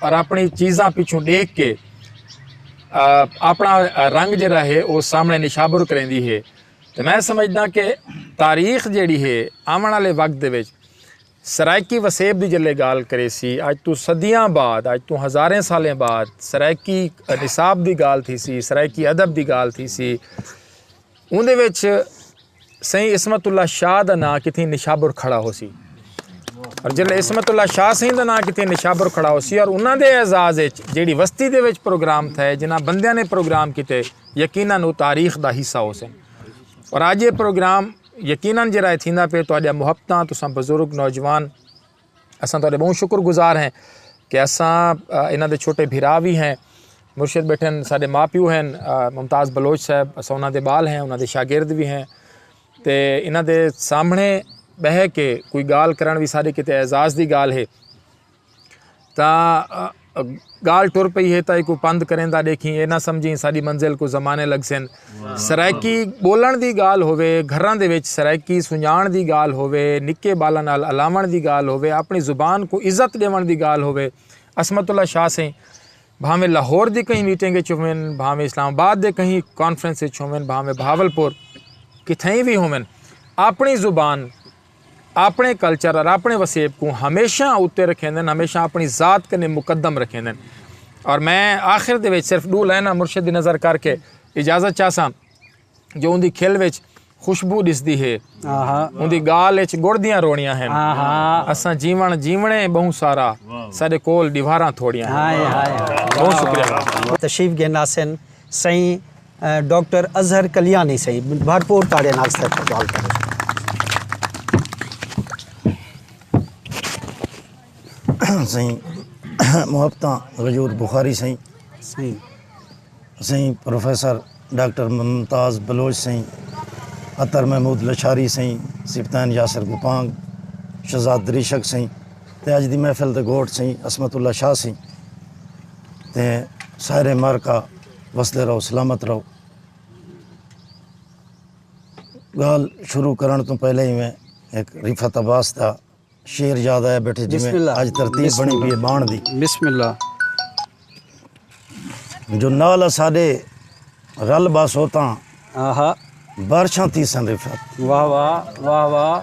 اور اپݨی چیزاں پچھوں ݙیکھ کے، آ، اپݨا رنگ جیڑھا ہے او سامݨے نشابر کریندی ہے۔ تے میں سمجھداں کہ تاریخ جیڑھی ہے آوݨ آلے وقت دے وچ سرائیکی وسیب دی جلے ڳالھ کریسی، اڄ توں صدیاں بعد، اڄ توں ہزاریں سالیں بعد سرائیکی نصاب دی ڳالھ تھیسی، سرائیکی ادب دی ڳالھ تھیسی۔ اوندے وچ سئیں عصمت اللہ شاہ دا ناں کتھیں نشابر کھڑا ہوسی۔ اور جلے عصمت اللہ شاہ سئیں دا ناں کتھیں نشابر کھڑا ہوسی اور انہاں دے اعزاز وچ جیڑھی وستی دے وچ پروگرام تھئے، جنہاں بندیاں نے پروگرام کیتے، یقیناً او تاریخ دا حصہ ہوسن۔ اور اڄ اے پروگرام یقیناً جیڑھا اے تھیندا پئے، تہاݙیاں محبتاں، تساں بزرگ نوجوان، اساں تہاݙے ٻہوں شکر گزار ہیں کہ اساں، آ، انہاں دے چھوٹے بھرا وی ہیں، مرشد ٻیٹھن، ساݙے ماء پیو ہن، آ، ممتاز بلوچ صاحب، اساں انہاں دے ٻال ہیں، انہاں دے شاگرد وی ہیں، تے انہاں دے سامݨے ٻہہ کے کوئی ڳالھ کرݨ وی ساݙے کیتے اعزاز دی ڳالھ ہے۔ تاں، آ، ڳالھ ٹر پئی ہے تاں ایکوں پندھ کریندا ݙیکھیں، اے نہ سمجھیں ساݙی منزل کوں زمانے لڳسن۔ سرائیکی ٻولݨ دی ڳالھ ہووے، گھراں دے وچ سرائیکی سنڄاݨ دی ڳالھ ہووے، نکے ٻالاں نال الاوݨ دی ڳالھ ہووے، اپݨی زبان کوں عزت ݙیوݨ دی ڳالھ ہووے، عصمت اللہ شاہ سئیں بھانویں لاہور دی کہیں میٹنگ وچ ہوون، بھانویں اسلام آباد دے کہیں کانفرنس وچ ہوون، بھانویں بہاولپور کتھائیں وی ہوون، اپݨی زبان، اپݨے کلچر اور اپݨے وسیب کوں ہمیشہ اتے رکھیندن، ہمیشہ اپݨی ذات کنے مقدم رکھیندن۔ اور میں آخر دے وچ صرف ݙو لائناں مرشد دی نظر کر کے اجازت چاہساں جو اوندی کھل وچ خوشبو ݙسدی ہے، آہا۔ اوندی ڳالھ وچ ڳڑ دیاں روڑیاں ہن، آہا۔ اساں جیوݨ جیوݨے ٻہوں سارا، ساݙے کول ݙیوہاراں تھوڑیاں ہن۔ ہائے، ہائے، ہائے۔ بہت شکریہ۔ تشریف گھن آسن سئیں، اے، ڈاکٹر اظہر کلیانی سئیں، بھرپور تاڑیاں نال استقبال کرو۔ سئیں، محبتاں غیور بخاری سئیں۔ سئیں۔ سئیں پروفیسر ڈاکٹر ممتاز بلوچ سئیں، عطر محمود لشاری سئیں، سپتین یاسر گپانگ، شہزاد دریشک سئیں، تے اڄ دی محفل دے گوٹ سئیں عصمت اللہ شاہ سئیں، تے سارے مارکا وسدے رہو، سلامت رہو۔ ڳالھ شروع کرݨ توں پہلے ہی میں ہک رفعت عباس دا شعر یاد آیا ٻیٹھے، جی بسم میں اللہ۔ اڄ ترتیب بسم بݨی اللہ۔ پئی ہے ٻاݨ دی۔ بسم اللہ۔ جو نال اساݙے رل ٻاسو تاں آہا۔ بارشاں تھیسن رفعت۔ واہ واہ، واہ واہ۔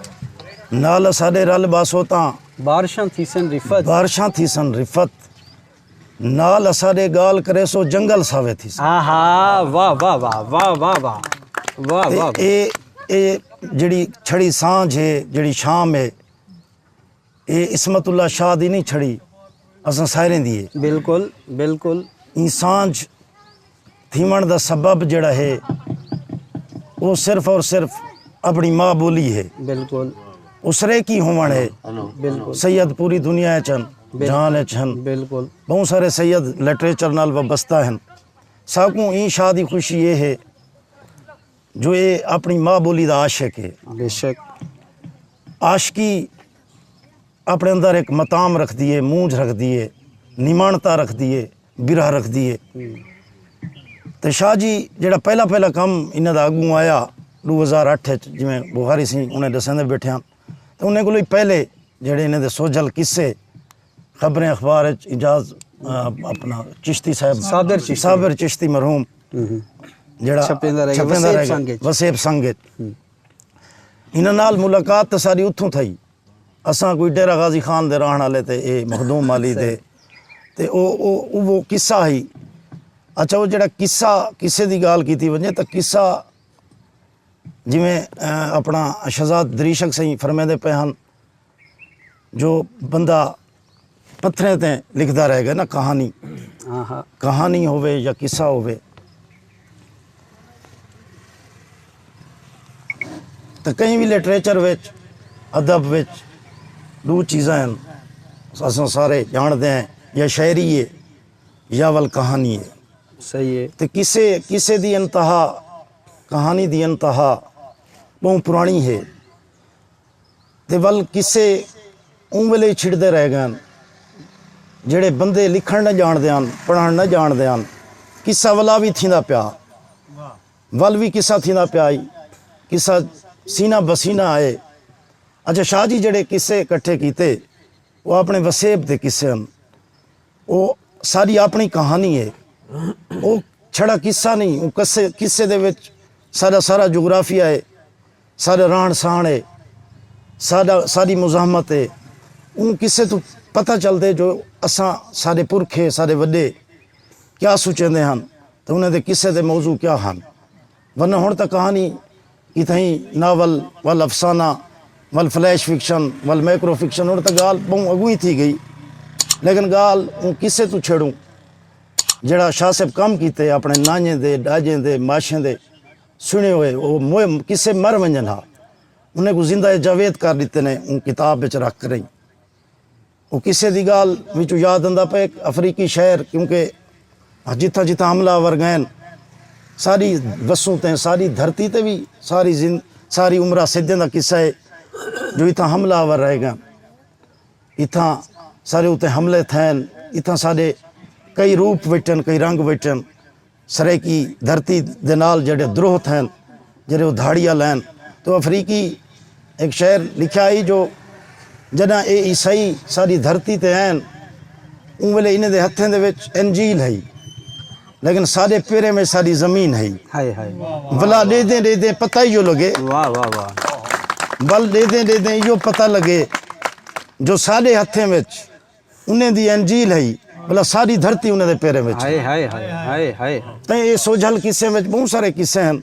نال اساݙے رل ٻاسو تاں بارشاں تھیسن رفعت۔ بارشاں تھیسن رفعت۔ نال اساݙے ڳالھ کریسو جنگل ساوے تھیسن۔ آہا، واہ واہ واہ، واہ واہ واہ۔ واہ تے واہ۔ اے، اے جڑی چھڑی سانجھ ہے، جڑی شام ہے، اے عصمت اللہ شاہ دی نہیں چھڑی، اساں سائریں دی ہے۔ بالکل، بالکل۔ ایں سانجھ تھیوݨ دا سبب جڑا ہے، او صرف اور صرف اپݨی ماء ٻولی ہے۔ بالکل۔ او سرائیکی ہووݨ ہے۔ بالکل۔ سید پوری دنیا اچ ہن، بالکل۔ جہان اچ ہن۔ بالکل۔ ٻہوں سارے سید لٹریچر نال وابستہ ہن۔ ساکوں ایں شاہ دی خوشی اے ہے جو اے اپݨی ماء ٻولی دا عاشق ہے۔ بے شک۔ عاشقی اپݨے اندر ہک متام رکھدی ہے، مونجھ رکھدی ہے، نماݨتا رکھدی ہے، برہ رکھدی ہے۔ ہوں۔ تے شاہ جی جڑا پہلا پہلا کم انہاں دا اڳوں آیا ݙو ہزار اٹھ اچ، جیویں بخاری سئیں انہیں ݙسیندے ٻیٹھے ہن، تے انہیں کولوں ہی پہلے جڑے انہیں دے سوجھل قصے خبریں اخبار اچ اعجاز، آ، اپݨا چشتی صاحب، صابر چشتی۔ صابر چشتی مرحوم، ہوں ہوں۔ جڑا چھپیندا رہ ڳیا، چھپیندا وسیب رہ ڳیا، سنگ اچ۔ وسیب سنگ اچ۔ ہوں۔ انہاں نال ملاقات تے ساݙی اتھوں تھئی۔ اساں کوئی ڈیرہ غازی خان دے رہݨ والے تے اے مخدوم علی دے۔ صحیح۔ تے او، او، او وہ قصہ ہی۔ اچھا، او جڑا قصہ، قصے دی ڳالھ کیتی ونڄے تاں قصہ جیویں، آ، اپݨا شہزاد دریشک سئیں فرمیندے پئے ہن جو بندہ پتھریں تے لکھدا رہ ڳئے نا کہانی۔ ہاں ہاں۔ کہانی ہووے یا قصہ ہووے۔ تے کہیں وی لٹریچر وچ، ادب وچ ݙو چیزاں ہن، اساں سارے ڄاݨدے ہیں، یا شاعری ہے یا ول کہانی ہے۔ صحیح ہے۔ تے قصے، قصے دی انتہا، کہانی دی انتہا ٻہوں پراݨی ہے۔ تے ول قصے اوں ویلے ہی چھڑدے رہ ڳئے ہن، جڑے بندے لکھݨ نہ ڄاݨدے ہن، پڑھݨ نہ ڄاݨدے ہن۔ قصہ ولا وی تھیندا پیا، ول وی قصہ تھیندا پیا ہئی، قصہ سینہ بسینہ آئے۔ اچھا، شاہ جی جڑے قصے اکٹھے کیتے، او اپݨے وسیب دے قصے ہن۔ او ساݙی اپݨی کہانی ہے۔ او چھڑا قصہ نہیں، او قصے، قصے دے وچ ساݙا سارا جغرافیہ ہے، ساݙا رہݨ سہݨ ہے، ساݙا، ساݙی مزاحمت ہے، اوں قصے توں پتہ چلدے جو اساں، ساݙے پرکھے، ساݙے وݙے کیا سوچیندے ہن تے انہاں دے قصے دے موضوع کیا ہن۔ ورنہ ہݨ تاں کہانی کتھائیں ناول ول افسانہ ول فلیش فکشن ول میکرو فکشن، ہݨ تاں ڳالھ ٻہوں اڳوں ہی تھی ڳئی۔ لیکن ڳالھ اوں قصے توں چھیڑوں جیڑھا شاہ صاحب کم کیتے اپݨے نانہیں دے، ݙاجیں دے، ماشیں دے سݨے ہوئے او موئے قصے مر ونڄن ہا، انہیں کوں زندہ جاوید کر ݙتے نے اوں کتاب وچ رکھ کرئیں۔ او قصے دی ڳالھ وچوں یاد آندا پئے ہک افریقی شہر، کیونکہ جتھاں جتھاں حملہ آور ڳئن ساݙی وسوں تے، ساݙی دھرتی تے وی ساری زند ساری عمرہ سدھیں دا قصہ ہے جو اتھاں حملہ آور رہ ڳئن، اتھاں ساݙے اتے حملے تھئن، اتھاں ساݙے کئی روپ وٹن، کئی رنگ وٹن۔ سرائیکی دھرتی دے نال جیڑھے دروہ تھئن، جیڑھے او دھاڑیاں لین، تو افریقی ہک شعر لکھیا ہئی جو جݙاں اے عیسائی ساݙی دھرتی تے آئن، اوں ویلے انہیں دے ہتھیں دے وچ انجیل ہئی، لیکن ساݙے پیریں وچ ساݙی زمین ہئی۔ ہائے ہائے۔ ولا ݙیہدیں ݙیہدیں پتہ ایہو لڳے، واہ واہ واہ۔ ول ݙیہدیں ݙیہدیں ایہو پتہ لڳے جو ساݙے ہتھیں وچ انہیں دی انجیل ہئی، بھلا ساری دھرتی انہیں دے پیریں وچ۔ ہائے ہائے ہائے ہائے ہائے۔ تیں اے سوجھل قصے وچ بہوں سارے قصے ہن۔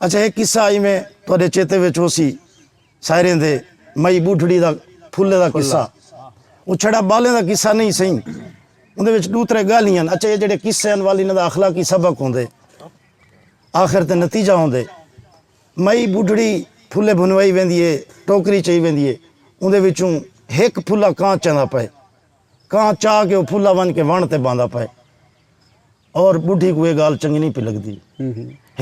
اچھا، ایک قصہ ایویں تہاڈے چیتے وچ ہوسی، سائریں دے، مئی بڈھڑی دا پھلے دا قصہ۔ او چھڑا بالیں دا قصہ نہیں سہی، اوندے وچ ڈو ترے گالھیں ہن۔ اچھا، اے جڑے قصے ہن، ول انہاں دا اخلاقی سبق ہوندے، آخر تے نتیجہ ہوندے۔ مئی بڈھڑی پھلے بھنوائی ویندی ہے، ٹوکری چائی ویندی ہے، اوندے وچوں ہک پھلا کاں چیندا پئے۔ کاں چا کے او پھلا ونج کے وݨ تے باندا پئے۔ اور بڈھی کوں اے گالھ چنگی نہیں پئی لڳدی۔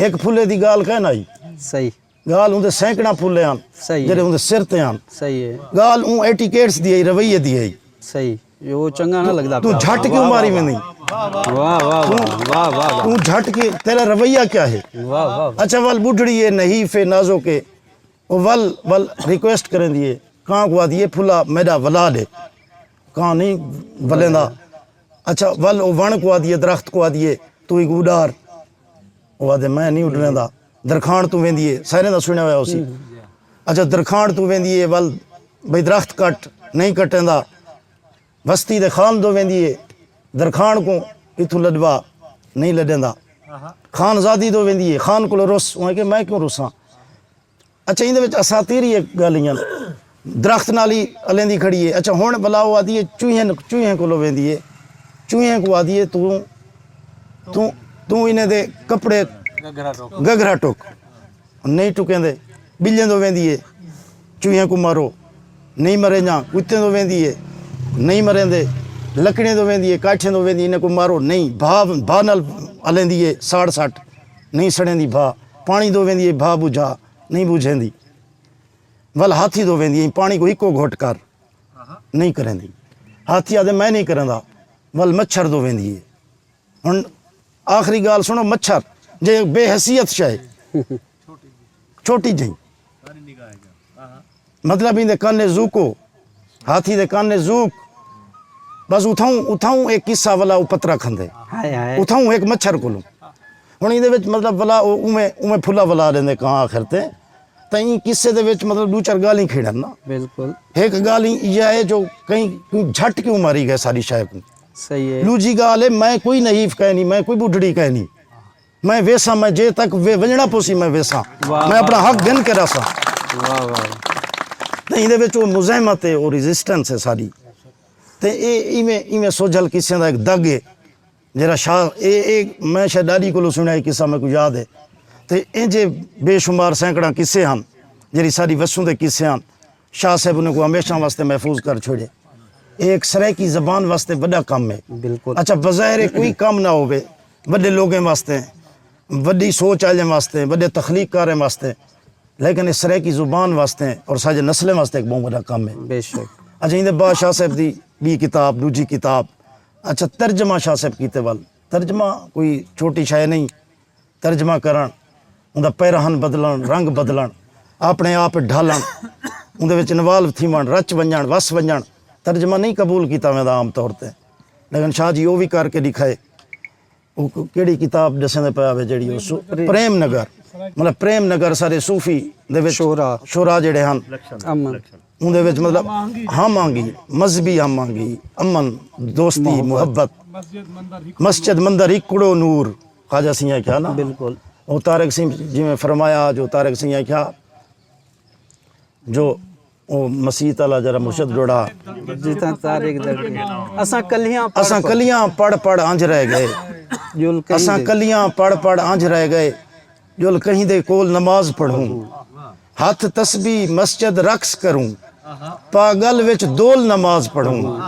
ہک پھلے دی گالھ کائے نہ آئی۔ صحیح۔ گالھ اوندے سینکڑاں پھلے ہن، صحیح ہے۔ جڑے اوندے سر تے ہن۔ صحیح ہے۔ گالھ اوں ایٹیکیٹس دی ہئی، رویے دی ہئی۔ صحیح۔ جو چنگا نہ لڳدا توں پیا۔ جھٹ کیوں ماری ویندی؟ واہ واہ واہ واہ واہ۔ توں جھٹ کے، تیرا رویہ کیا ہے؟ واہ واہ واہ۔ اچھا، ول بڈھڑی ہے، نحیف ہے، نازک ہے۔ او ول ول ریکویسٹ کریندی ہے، کاں کوں آہدی ہے، پھلا میݙا ولا ݙے۔ کاں نہیں ولیندا۔ اچھا، ول او وݨ کوں آہدی ہے، درخت کوں آہدی ہے، توں ایکوں اݙار۔ او آہدے، میں نہیں اݙریندا۔ درکھاݨ توں ویندی ہے، ساریں دا سݨیا ہویا ہوسی۔ اچھا، درکھاݨ توں ویندی ہے، ول بھئی درخت کٹ، نہیں کٹیندا۔ وستی دے خان دو ویندی ہے، درکھاݨ کوں اتھوں لݙوا، نہیں لݙیندا۔ خان زادی دو ویندی ہے، خان کولوں رس، اوں آکھے میں کیوں رساں؟ اچھا، ایندے وچ اساطیری ہک ڳالھ ہی ہن۔ درخت نال ہی الیندی کھڑی ہے۔ اچھا، ہݨ ولا او آہدی ہے، چوہیں، چوہیں کولوں ویندی ہے۔ چوہیں کوں آہدی ہے، توں، توں، توں انہیں دے کپڑے گھگھرا ٹک۔ گھگھرا ٹک۔ نہیں ٹکیندے۔ ٻلیں دو ویندی ہے، چوہیں کوں مارو۔ نہیں مرینداں۔ کتیں دو ویندی ہے، نہیں مریندے۔ لکڑیں دو ویندی ہے، کاٹھیں دو ویندی ہے، انہیں کوں مارو۔ نہیں۔ بھا، بھا نال الیندی ہے، ساڑ سٹ۔ نہیں سڑیندی بھا۔ پاݨی دو ویندی ہے، بھا بجھا۔ نہیں بجھیندی۔ ول ہاتھی دو ویندی ہے، پاݨی کوں ہکو گھٹ کر، نہیں کریندی۔ ہاتھی آہدے میں نہیں کریندا۔ ول مچھر دو ویندی ہے۔ ہݨ آخری ڳالھ سݨو، مچھر جے بے حیثیت شے، چھوٹی جئی، مطلب ایندے کن زوکو، ہاتھی دے کن زوک، بس اتھاؤں، اتھاؤں ایک قصہ ولا او پترا کھندے۔ ہائے ہائے۔ اتھاؤں ایک مچھر کولوں۔ ہݨ ایندے وچ مطلب ولا او اوویں، اوویں پھلا ولا ݙیندے کاں آخر تے۔ تاں ایں قصے دے وچ مطلب ݙو چار ڳالھیں کھیڑن نا۔ بالکل۔ ہک ڳالھ ایں ایہا ہے جو کہیں کوں جھٹ کیوں ماری ڳئے ساݙی شے کوں۔ صحیح ہے۔ ݙوجھی ڳالھ ہے، میں کوئی نحیف کائنی، میں کوئی بڈھڑی کائنی۔ میں ویساں، میں جے تک وے ونڄݨا پوسی میں ویساں۔ واہ، میں اپݨا واہ، حق گھن کے رہساں۔ واہ، واہ۔ تے ایندے وچ او مزاحمت ہے، او ریزسٹنس ہے ساݙی۔ تے اے ایویں، ایویں سوجھل قصے دا ہک دڳ ہے۔ جیڑھا شاہ، اے، اے میں شاید ݙاݙی کولوں سݨیا، اے قصہ میکوں یاد ہے۔ تے اینجھے بے شمار سینکڑاں قصے ہن، جیڑھی ساݙی وسوں دے قصے ہن، شاہ صاحب انہیں کوں ہمیشہ واسطے محفوظ کر چھوڑے۔ اے ہک سرائیکی زبان واسطے وݙا کم ہے۔ بالکل۔ اچھا، بظاہر اے کوئی کم نہ ہووے، وݙے لوگیں واسطے، وݙی سوچ آلیاں واسطے، وݙے تخلیق کاریں واسطے، لیکن اے سرائیکی زبان واسطے اور ساݙے نسلیں واسطے ہک ٻہوں وݙا کم ہے۔ بے شک۔ اچھا، ایندے بعد شاہ صاحب دی ٻی کتاب، ݙوجھی کتاب، اچھا، ترجمہ شاہ صاحب کیتے ول۔ ترجمہ کوئی چھوٹی شے نہیں۔ ترجمہ کرݨ، اوندا پیرہن بدلݨ، رنگ بدلݨ، اپݨے آپ ڈھالݨ، اوندے وچ انوالو تھیوݨ، رچ ونڄݨ، وس ونڄݨ، ترجمہ نہیں قبول کیتا ویندا عام طور تے۔ لیکن شاہ جی او وی کر کے ݙکھائے۔ او ک-، کیڑھی کتاب ݙسیندے پئے ہوے جیڑھی او سو-، پریم نگر، مطلب پریم نگر سارے صوفی دے وچ شعراء۔ شعراء جیڑھے ہن۔ امن۔ اوندے وچ مطلب ہم آہنگی، مذہبی ہم آہنگی، امن، دوستی، محبت۔ مسجد مندر ہکڑو نور، خواجہ سئیں آکھیا نا۔ بالکل۔ او طارق سئیں جیویں فرمایا، جو طارق سئیں آکھیا، جو او مسیت والا جڑا مرشد ڈوڑا۔ جتھاں طارق دڑ کے۔ اساں کلیاں پڑھ اساں پڑھ۔ کلیاں پڑھ پڑھ انج رہ گئے۔ جل کہیں اساں دے۔ کلیاں پڑھ پڑھ انج رہ گئے۔ جل کہیں دے کول نماز پڑھوں۔ ہتھ تسبیح مسجد رقص کروں۔ پاگل وچ دول نماز پڑھوں۔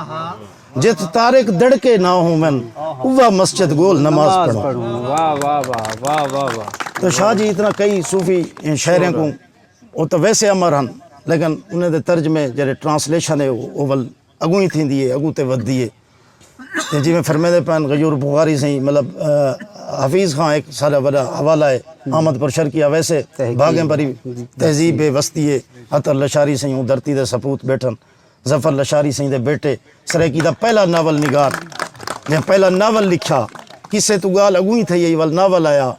جت طارق دڑکے نہ ہوون، اوہ مسجد گول نماز نماز پڑھوں۔ پڑھوں۔ واہ، واہ، واہ، واہ، واہ، واہ۔ تو شاہ جی اتنا کئی صوفی شاعریں کو، وہ تو ویسے امر ہن، لیکن انہیں دے ترجمے جڑے ٹرانسلیشن ہے، وہ اول اگوں ہی تھیندی ہے، اگوں تے ودھدی ہے۔ تے جیویں فرمیندے پن غیور بخاری سئیں، مطلب، آ، حفیظ خان ایک سارا وڈا حوالہ ہے، احمد پور شرقیہ ویسے تحقیق۔ بھاگیں بری جی، تہذیب ہے، وستی ہے، عطر لشاری سئیں اوں دھرتی دے سپوت بیٹھن۔ ظفر لشاری سئیں دے بیٹے، سرائیکی دا پہلا ناول نگار، جیں پہلا ناول لکھیا، قصے توں ڳالھ اڳوں ہی تھئی ہئی، ول ناول آیا،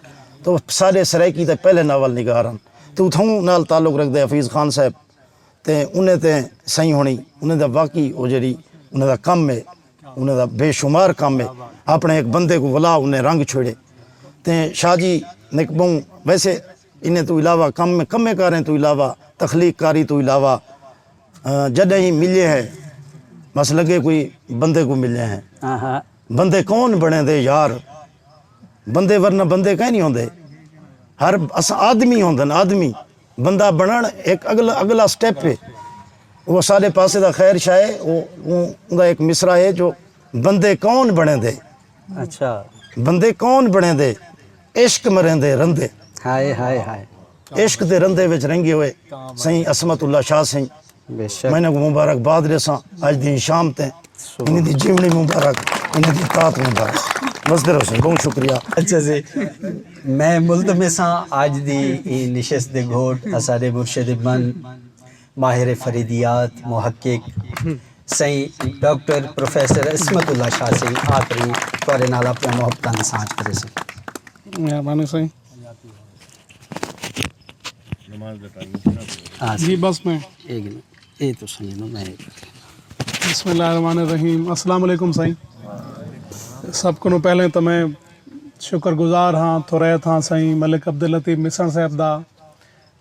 تو سارے سرائیکی دے پہلے ناول نگار ہن۔ تے اتھوں نال تعلق رکھدے حفیظ خان صاحب، تے انہیں تے سئیں ہوݨی، انہیں دا واقعی او جڑی انہیں دا کم ہے، انہیں دا بے شمار کم ہے۔ اپݨے ہک بندے کوں ولا انہیں رنگ چھوڑے۔ تے شاہ جی نک ٻہوں ویسے انہیں توں علاوہ کم، کمیں کاریں توں علاوہ، تخلیق کاری توں علاوہ، آ، جݙاں ہی ملے ہیں، بس لڳے کوئی بندے کوں ملے ہیں۔ ہاں، ہاں۔ بندے کون بݨیندے یار؟ بندے ورنہ بندے کائیں نہیں ہوندے۔ ہر اساں آدمی ہوندن، آدمی۔ بندہ بݨݨ ہک اڳلا، اڳلا سٹیپ ہے۔ وہ سارے پاسے دا خیر شاہ ہے، وہ، وہ، اوندا ہک مصرع ہے جو بندے کون بݨیندے؟ اچھا۔ بندے کون بݨیندے؟ عشق مریندے رندے۔ ہائے، ہائے، ہائے۔ عشق دے رندے وچ رنگے ہوئے سئیں عصمت اللہ شاہ سئیں۔ بے شک۔ میں انہاں کوں مبارکباد ݙیساں اڄ دی شام تے۔ سبحان۔ انہاں دی جیوݨی مبارک، انہاں دی طاعت مبارک۔ وسدے رہو سئیں، بہت شکریہ۔ اچھا جی، میں ملتمس ہاں اڄ دی ایں نشست دے گھوٹ اساݙے مرشد بند، ماہر فریدیات، محقق سئیں ڈاکٹر پروفیسر عصمت اللہ شاہ سئیں آخری تہاݙے نال اپݨیاں محبتاں دی سانجھ کریسن۔ مہربانی سئیں۔ ہاں جی، سئیں۔ بس میں اے گل، اے تو سنی نو میں۔ بسم اللہ الرحمن الرحیم۔ السلام علیکم سائیں۔ سب کنوں پہلے تو میں شکر گزار ہاں، تھوریت ہاں سائیں ملک عبداللطیف مصنع صاحب دا،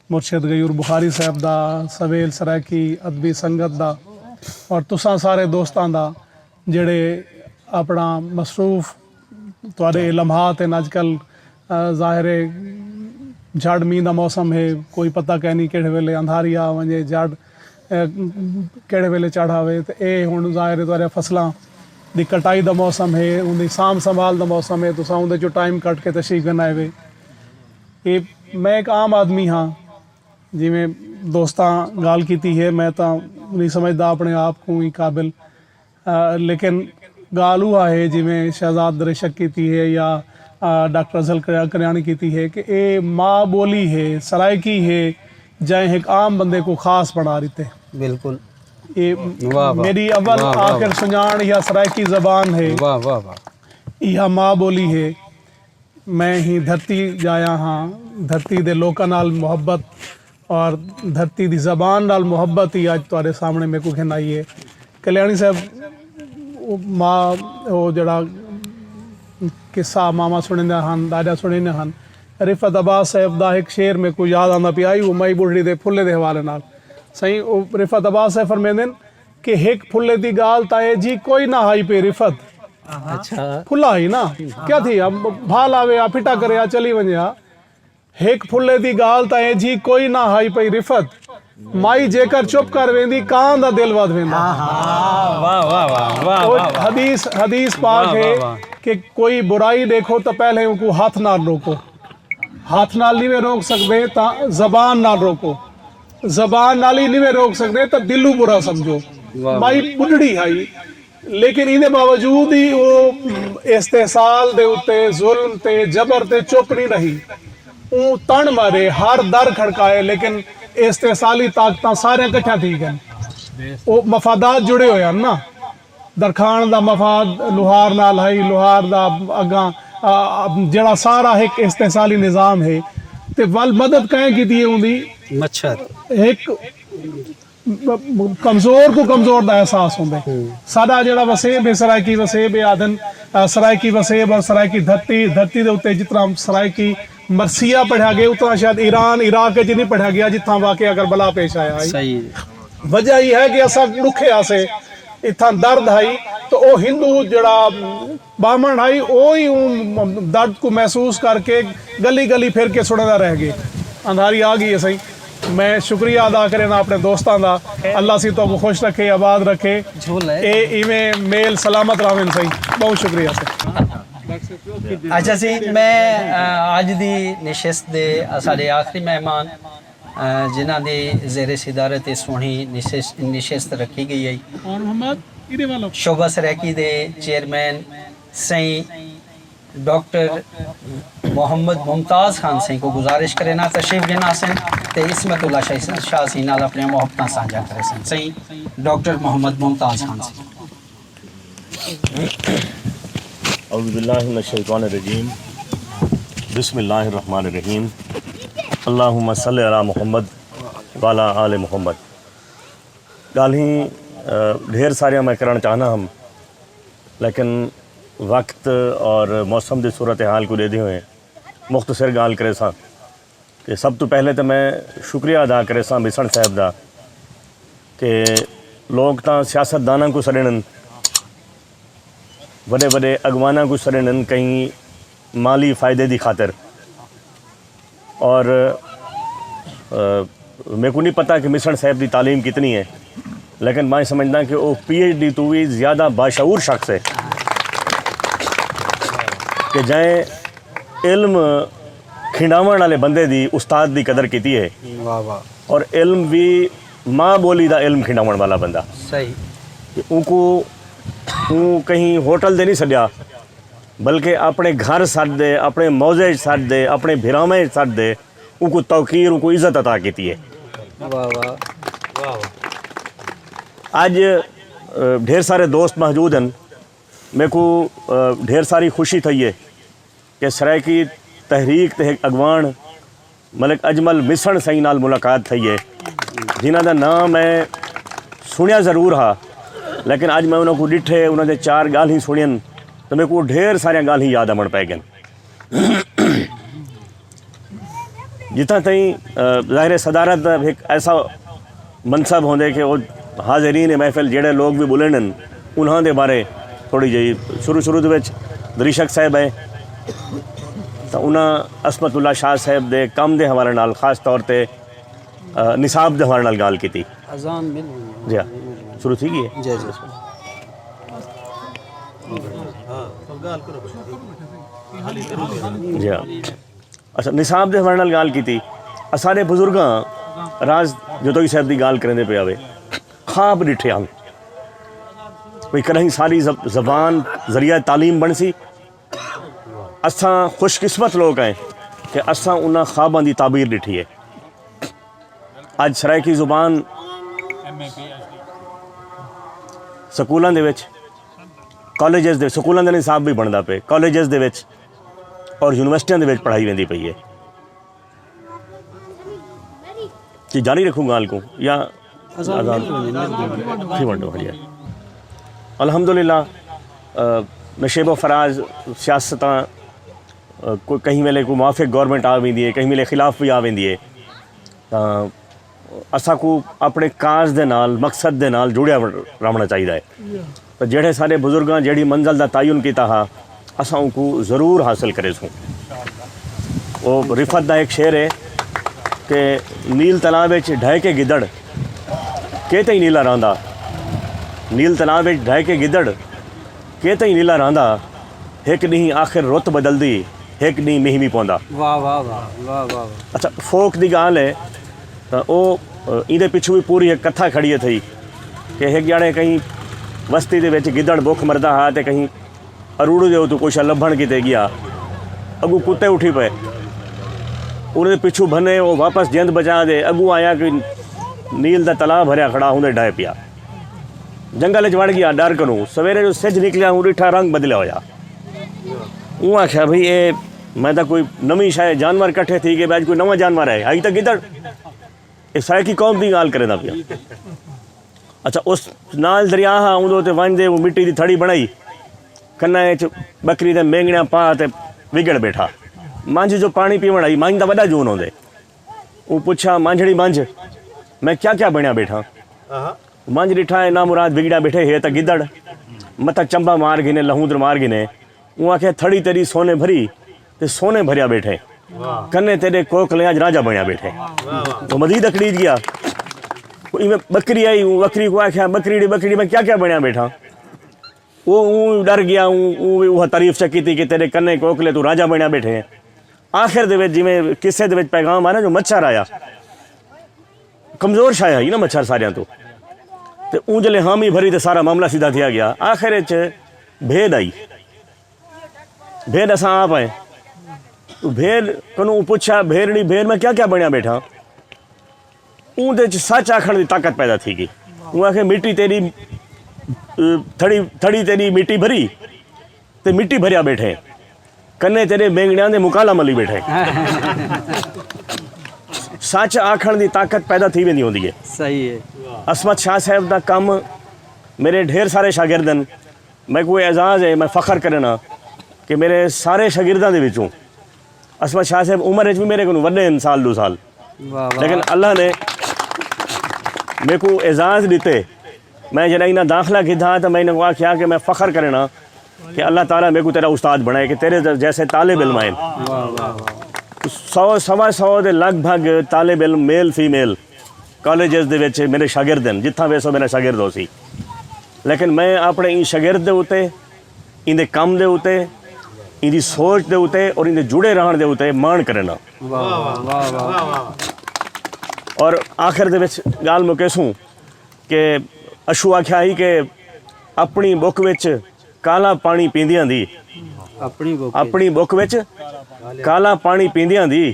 مرشد غیور بخاری صاحب دا، سویل سرائیکی ادبی سنگت دا اور تساں سارے دوستاں دا، جڑے اپنا مصروف تہاݙے لمحات ہن۔ اڄ کل، آ، ظاہر ہے جھڑ مینہ دا موسم ہے، کوئی پتہ کائنی کیڑھے ویلے اندھاری آ ونڄے، جھڑ، آ، کیڑھے ویلے چڑھ آوے۔ تے اے ہݨ ظاہر ہے تہاݙے فصلاں دی کٹائی دا موسم ہے، اوندی سانبھ سنبھال دا موسم ہے، تساں اوندے چوں ٹائم کڈھ کے تشریف گھن آئے وے۔ اے میں ہک عام آدمی ہاں، جیویں دوستاں ڳالھ کیتی ہے، میں تاں نہیں سمجھدا اپݨے آپ کوں ہی قابل۔ آ، لیکن ڳالھ اوہا ہے جیویں شہزاد دریشک کیتی ہے یا، آ، ڈاکٹر افضل کریا-، کریاݨی کیتی ہے کہ اے ماء ٻولی ہے، سرائیکی ہے، جئیں ہک عام بندے کوں خاص بݨا ݙتے۔ بالکل۔ اے واہ واہ۔ میݙی اول واہ واہ آخر واہ۔ سنڄاݨ یا سرائیکی زبان ہے۔ واہ واہ واہ۔ ایہا ماء ٻولی ہے۔ میں ہی دھرتی ڄایا ہاں، دھرتی دے لوکاں نال محبت اور دھرتی دی زبان نال محبت ہی اڄ تہاݙے سامݨے میکوں گھن آئی ہے۔ کلیاݨی صاحب، او ماء، او جڑا قصہ ماما سݨیندے ہن، ݙاݙا سݨیندے ہن، رفعت عباس صاحب دا ہک شعر میکوں یاد آندا پیا، او مائی ٻڈھڑی دے پھلے دے حوالے نال۔ سائیں، او رفعت عباس صاحب فرمیندن کہ ہک پھلے دی ڳالھ تاں ایجھی کوئی نہ ہائی پئی رفعت۔ اچھا۔ پھلا ہی نا، کیا تھی، اب بھال آوے آ، پھٹا کرے آ، چلی ونڄے آ۔ ہک پھلے دی ڳالھ تاں ایجھی کوئی نہ ہائی پئی رفعت۔ مائی جیکر چپ کر ویندی، کاں دا دل ودھ ویندا۔ واہ، واہ، واہ، واہ، او واہ، واہ۔ حدیث، حدیث پاک واہ، ہے واہ، واہ۔ کہ کوئی برائی ݙیکھو تاں پہلے اونکوں ہتھ نال روکو۔ ہتھ نال نہیں روک سڳدے تاں زبان نال روکو۔ زبان نال ہی نہیں روک سڳدے تاں دلوں برا سمجھو۔ واہ، مائی واہ۔ ٻڈھڑی ہئی۔ لیکن ایندے باوجود ہی او استحصال دے اتے، ظلم تے، جبر تے چپ نہیں رہی۔ اوں تݨ مارے، ہر در کھڑکائے، لیکن استحصالی طاقتاں ساریاں کٹھیاں تھی ڳئن۔ او مفادات جڑے ہوئے ہن نا۔ درکھاݨ دا مفاد لوہار نال ہئی، لوہار دا اڳاں، آ، آ، جڑا سارا ہک استحصالی نظام ہے۔ تے ول مدد کائیں کیتی ہے اوندی؟ مچھر۔ ہک م- م- کمزور کوں کمزور دا احساس ہوندے۔ ساݙا جیڑھا وسیب ہے، سرائیکی وسیب ہے، آہدن، آ، سرائیکی وسیب اور سرائیکی دھرتی، دھرتی دے اتے جتنا سرائیکی مرثیہ پڑھیا ڳئے، اتنا شاید ایران، عراق وچ نہیں پڑھیا ڳیا، جتھاں واقعہ کربلا پیش آیا ہئی۔ صحیح۔ وجہ ایہ ہے کہ اساں ݙکھے ہاسے، اتھاں درد ہئی، تو او ہندو جیڑھا بامن ہئی، او ہی اوں درد کوں محسوس کر کے گلی گلی پھر کے سݨدا رہ ڳئے۔ اندھاری آ ڳئی ہے سئیں۔ میں شکریہ ادا کرینداں اپݨے دوستاں دا۔ اللہ سئیں تہاکوں خوش رکھے، آباد رکھے۔ جھول ہے۔ اے ایویں میل سلامت رہون سئیں۔ بہت شکریہ سئیں۔ اچھا سئیں، میں، آ، اڄ دی نشست دے اساݙے آخری مہمان، آ، جنہاں دی زیر صدارت اے سوہݨی نشست، نشست رکھی ڳئی ہے۔ اور محمد، ادھر والو۔ شعبہ سرائیکی دے چیئرمین سئیں ڈاکٹر محمد ممتاز خان سئیں کوں گزارش کرینداں تشریف گھن آسن تے عصمت اللہ شاہ، شاہ سئیں نال اپݨیاں محبتاں سانجھا کریسن۔ سئیں ڈاکٹر محمد ممتاز خان سئیں۔ اعوذ باللہ من الشیطان الرجیم۔ بسم اللہ الرحمن الرحیم۔ اللہم صل علی محمد وعلی آل محمد۔ ڳالھیں، آ، ڈھیر ساریاں میں کرݨ چاہنا ہم، لیکن وقت اور موسم دی صورتحال کوں ݙیہدے ہوئے مختصر ڳالھ کریساں۔ کہ سب توں پہلے تے میں شکریہ ادا کریساں مسݨ صاحب دا کہ لوک تاں سیاست داناں کوں سݙیندن، وݙے وݙے اڳواناں کوں سݙیندن کہیں مالی فائدے دی خاطر۔ اور، آ، میکوں نی پتہ کہ مسݨ صاحب دی تعلیم کتنی ہے، لیکن میں سمجھداں کہ او پی ایچ ڈی توں وی زیادہ باشعور شخص ہے کہ جئیں علم کھنڈاوݨ آلے بندے دی، استاد دی قدر کیتی ہے۔ واہ واہ۔ اور علم وی ماء ٻولی دا علم کھنڈاوݨ والا بندہ۔ صحیح۔ کہ اونکوں اوں کہیں ہوٹل تے نی سݙیا، بلکہ اپݨے گھر سݙ دے، اپݨے معزے اچ سݙ دے، اپݨے بھراویں اچ سݙ دے، اونکوں توقیر، اونکوں عزت عطا کیتی ہے۔ واہ واہ۔ اڄ، آ، ڈھیر سارے دوست موجود ہن۔ میکوں، آ، ڈھیر ساری خوشی تھئی ہے کہ سرائیکی تحریک تے ہک اڳواݨ ملک اجمل مسݨ سئیں نال ملاقات تھئی ہے، جنہاں دا ناں میں سݨیا ضرور ہا، لیکن اڄ میں انہاں کوں ݙٹھے، انہاں دے چار ڳالھیں سݨین، تاں میکوں ڈھیر ساریاں ڳالھیں یاد آوݨ پئے ڳن۔ جتھاں تئیں، آ، ظاہر ہے صدارت دا ہک ایسا منصب ہوندے کہ او حاضرین محفل جیڑھے لوگ وی ٻلینڈن، انہاں دے بارے تھوڑی جئی شروع شروع دے وچ دریشک صاحب آئے تاں انہاں عصمت اللہ شاہ صاحب دے کم دے حوالے نال خاص طور تے، آ، نصاب دے حوالے نال ڳالھ کیتی۔ اذان مل ونڄے۔ جی ہاں، شروع تھی ڳئی ہے۔ جی جی۔ جی ہاں۔ اچھا، نصاب دے حوالے نال ڳالھ کیتی۔ اساݙے بزرگاں، راز جتوئی صاحب دی ڳالھ کریندے پئے ہاوے، خواب ݙٹھے ہن بھئی کݙاہیں ساری زب- زبان ذریعہ تعلیم بݨسی۔ اساں خوش قسمت لوک ہیں کہ اساں انہاں خواباں دی تعبیر ݙٹھی ہے۔ اڄ سرائیکی زبان سکولاں دے وچ، کالجز دے، سکولاں دا نصاب وی بݨدا پئے، کالجز دے وچ اور یونیورسٹیاں دے وچ پڑھائی ویندی پئی ہے۔ جی، جاری رکھوں ڳالھ کوں یا اذان مل ونڄے، مل ونڄے۔ تھی ونڈو ہڑیا۔ الحمدللہ، آ، نشیب و فراز سیاستاں، آ، کوئی کہیں ویلے کوئی موافق گورنمنٹ آ ویندی ہے، کہیں ویلے خلاف وی آ ویندی ہے، تاں اساں کوں اپݨے کاز دے نال، مقصد دے نال جڑیا رہݨا چاہیدا ہے۔ تاں جیڑھے سارے بزرگاں جیڑھی منزل دا تعین کیتا ہا، اساں اونکوں ضرور حاصل کریسوں۔ او رفعت دا ہک شعر ہے کہ نیل تلاء وچ ڈھہہ کے گدڑ کے تئیں نیلا رہندا، نیل تلاء وچ ڈھہہ کے گدڑ کے تئیں نیلا رہندا، ہک ݙینہہ آخر رت بدلدی، ہک ݙینہہ مینہ وی پوندا۔ واہ واہ واہ واہ واہ واہ۔ اچھا، فوک دی ڳالھ ہے تاں او، ایندے پچھوں وی پوری ہک کتھا کھڑی ہے تھئی کہ ہک ڄاݨے کہیں وستی دے وچ گدڑ بکھ مردا ہا تے کہیں اروڑو دے اتوں کجھ لبھݨ کیتے ڳیا۔ اڳوں کتے اٹھی پئے۔ انہاں دے پچھوں بھنے، او واپس جند بچا تے اڳوں آیا کہ نیل دا تلاء بھریا کھڑا ہوندے ڈھہہ پیا۔ جنگل اچ وڑ ڳیا ݙر کنوں۔ سویرے جو سجھ نکلیا، اوں ݙٹھا رنگ بدلیا ہویا۔ اوں آکھیا، بھئی اے میں تاں کوئی نویں شے، جانور کٹھے تھی ڳئے، اڄ کوئی نواں جانور ہے، ہئی تاں گدڑ۔ اے سرائیکی قوم دی ڳالھ کریندا پیاں۔ اچھا، اس نال دریا ہا، اوندے اتے ونڄ دے او مٹی دی تھڑی بݨائی، کناں اچ ٻکری دے مینگݨیاں پا تے وڳڑ ٻیٹھا۔ منجھ جو پاݨی پیوݨ آئی، منجھ دا وݙا جون ہوندے۔ اوں پچھیا، منجھڑی منجھ، میں کیا کیا بݨیا ٻیٹھاں؟ منجھ ݙٹھا، اے نامراد وڳڑیا ٻیٹھے، ہے تاں گدڑ، متھا چمبا مار گھنے، لہوندر مار گھنے۔ اوں آکھیا، تھڑی تیݙی سونے بھری تے سونے بھریا ٻیٹھے، کنے تیݙے کوکلے اڄ رانجھا بݨیا ٻیٹھے۔ او مزید اکڑیج ڳیا۔ او ایویں ٻکری آئی، اوں ٻکری کوں آکھیا، ٻکریڑی ٻکریڑی، میں کیا کیا بݨیا ٻیٹھاں؟ او اوں ݙر ڳیا، اوں اوں وی اوہا تعریف چا کیتی کہ تیݙے کنے کوکلے توں رانجھا بݨیا ٻیٹھے۔ آخر دے وچ جیویں قصے دے وچ پیغام آ نا، جو مچھر آیا، کمزور شے ہئی نا مچھر ساریاں توں، تے اوں جلے حامی بھری تے سارا معاملہ سیدھا تھیا ڳیا۔ آخر اچ بھیݙ آئی، بھیݙ اساں آپ آئے۔ او بھیݙ کنوں اوں پچھیا، بھیݙڑی بھیݙ، میں کیا کیا بݨیا ٻیٹھاں؟ اوندے اچ سچ آکھݨ دی طاقت پیدا تھی ڳئی۔ اوں آکھے، مٹی تیݙی، تھڑی تھڑی تیݙی مٹی بھری تے مٹی بھریا ٻیٹھے، کنے تیݙے مینگݨیاں دے مکالا ملی ٻیٹھے۔ سچ آکھݨ دی طاقت پیدا تھی ویندی ہوندی ہے۔ صحیح ہے۔ عصمت شاہ صاحب دا کم، میرے ڈھیر سارے شاگرد ہن، میکوں اعزاز ہے، میں فخر کرنا کہ میرے سارے شاگرداں دے وچوں عصمت شاہ صاحب عمر وچ وی میرے کنوں وݙے ہن، سال ݙو سال، واہ واہ۔ لیکن اللہ نے میکوں اعزاز ݙتے۔ میں جݙاں انہاں داخلہ گھدا تاں میں انہاں کوں آکھیا کہ میں فخر کرنا کہ اللہ تعالیٰ میکوں تیرا استاد بݨائے، کہ تیرے جیسے طالب علم آئن۔ واہ واہ واہ۔ سو، سوا سو دے لگ بھگ طالب علم، میل فیمیل، کالجز دے وچ میرے شاگرد ہن، جتھاں ویسو میرا شاگرد ہوسی۔ لیکن میں اپݨے ایں شاگرد دے اتے، ایندے کم دے اتے، ایندی سوچ دے اتے اور ایندے جڑے رہݨ دے اتے ماݨ کرنا۔ واہ واہ واہ واہ۔ اور آخر دے وچ ڳالھ مکیسوں کہ اشو آکھیا ہئی کہ اپݨی ٻک وچ کالا پاݨی پیندیاں دی، اپݨی ٻک اپݨی ٻک وچ کالا پاݨی پیندیاں دی،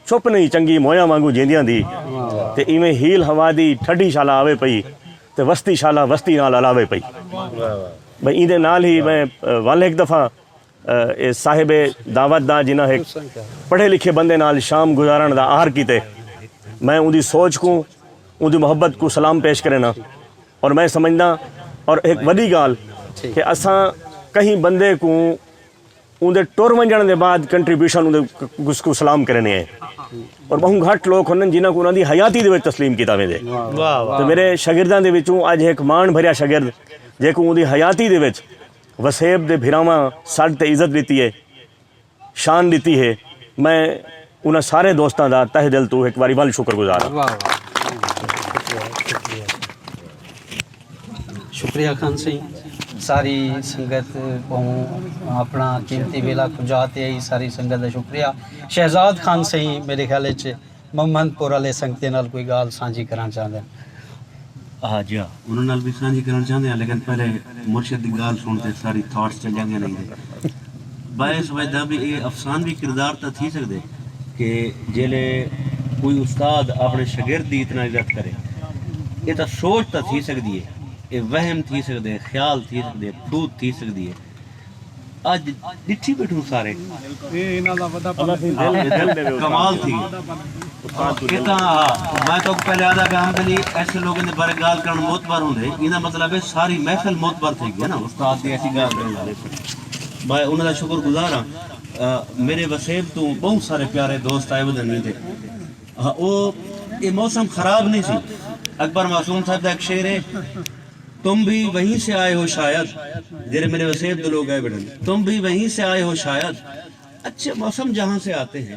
چپ نہیں چنڳی مویاں وانگوں جیندیاں دی۔ واہ واہ۔ تے ایویں ہیل ہوا دی ٹھڈی شالا آوے پئی تے وستی شالا وستی نال الاوے پئی۔ بھئی ایندے نال ہی میں، اے، ول ہک دفعہ، اے، اے صاحب دعوت دا، جنہاں ہک پڑھے لکھے بندے نال شام گزارݨ دا آہر کیتے، میں اوندی سوچ کوں، اوندی محبت کوں سلام پیش کرنا۔ اور میں سمجھدا، اور ہک وݙی ڳالھ کہ اساں کہیں بندے کوں اوندے ٹر ونڄݨ دے بعد کنٹریبیوشن اوندے ک-، اس کوں سلام کرݨے ہیں۔ اور ٻہوں گھٹ لوک ہن جنہاں کوں انہاں دی حیاتی دے وچ تسلیم کیتا ویندے۔ واہ، واہ۔ تے میرے شاگرداں دے وچوں اڄ ہک ماݨ بھریا شاگرد، جیکوں اوندی حیاتی دے وچ وسیب دے بھراواں سݙ تے عزت ݙتی ہے، شان ݙتی ہے، میں انہاں سارے دوستاں دا تہہ دل توں ہک واری ول شکر گزار ہاں۔ واہ واہ۔ شکریہ، شکریہ۔ شکریہ خان سئیں، ساری سنگت کوں اپݨا قیمتی ویلا کھجا تے آئی، ساری سنگت دا شکریہ۔ شہزاد خان سئیں میرے خیال اچ محمد پور والے سنگتیں نال کوئی ڳالھ سانجھی کرݨ چاہندے ہن۔ ہا جی ہا، انہاں نال وی سانجھی کرݨ چاہندے ہاں، لیکن پہلے مرشد دی ڳالھ سݨ تے ساری تھاٹس چل جاندیاں نہیں۔ باعث وجدا بھی اے افسانوی کردار تاں تھی سڳدے کہ جیلے کوئی استاد اپݨے شاگرد دی اتنا عزت کرے، اے تاں سوچ تاں تھی سڳدی ہے، اے وہم تھی سڳدے، خیال تھی سڳدے، پھوت تھی سڳدی ہے۔ اڄ ݙٹھی ٻیٹھوں سارے۔ اے انہاں دا وݙا پن ہے۔ دل، دل دے وچ کمال تھی۔ استاد کوں دل۔ اتنا، ہا، میں تو پہلے آدھا کہ ہم دلی ایسے لوگوں دے بارے ڳالھ کرݨ معتبر ہوندے، ایندا مطلب ہے ساری محفل معتبر تھی ڳئی نا، استاد دی ایسی ڳالھ کرݨ والے۔ میں انہاں دا شکر گزار ہاں۔ آ، میرے وسیب توں بہت سارے پیارے دوست آئے ودن نہیں تھے۔ ہا، او، اے موسم خراب نہیں سی۔ اکبر معصوم صاحب دا ایک شعر ہے، تم بھی وہیں سے آئے ہو شاید، جیڑھے میرے وسیب دے لوگ آئے بیٹھے، تم بھی وہیں سے آئے ہو شاید، اچھے موسم جہاں سے آتے ہیں۔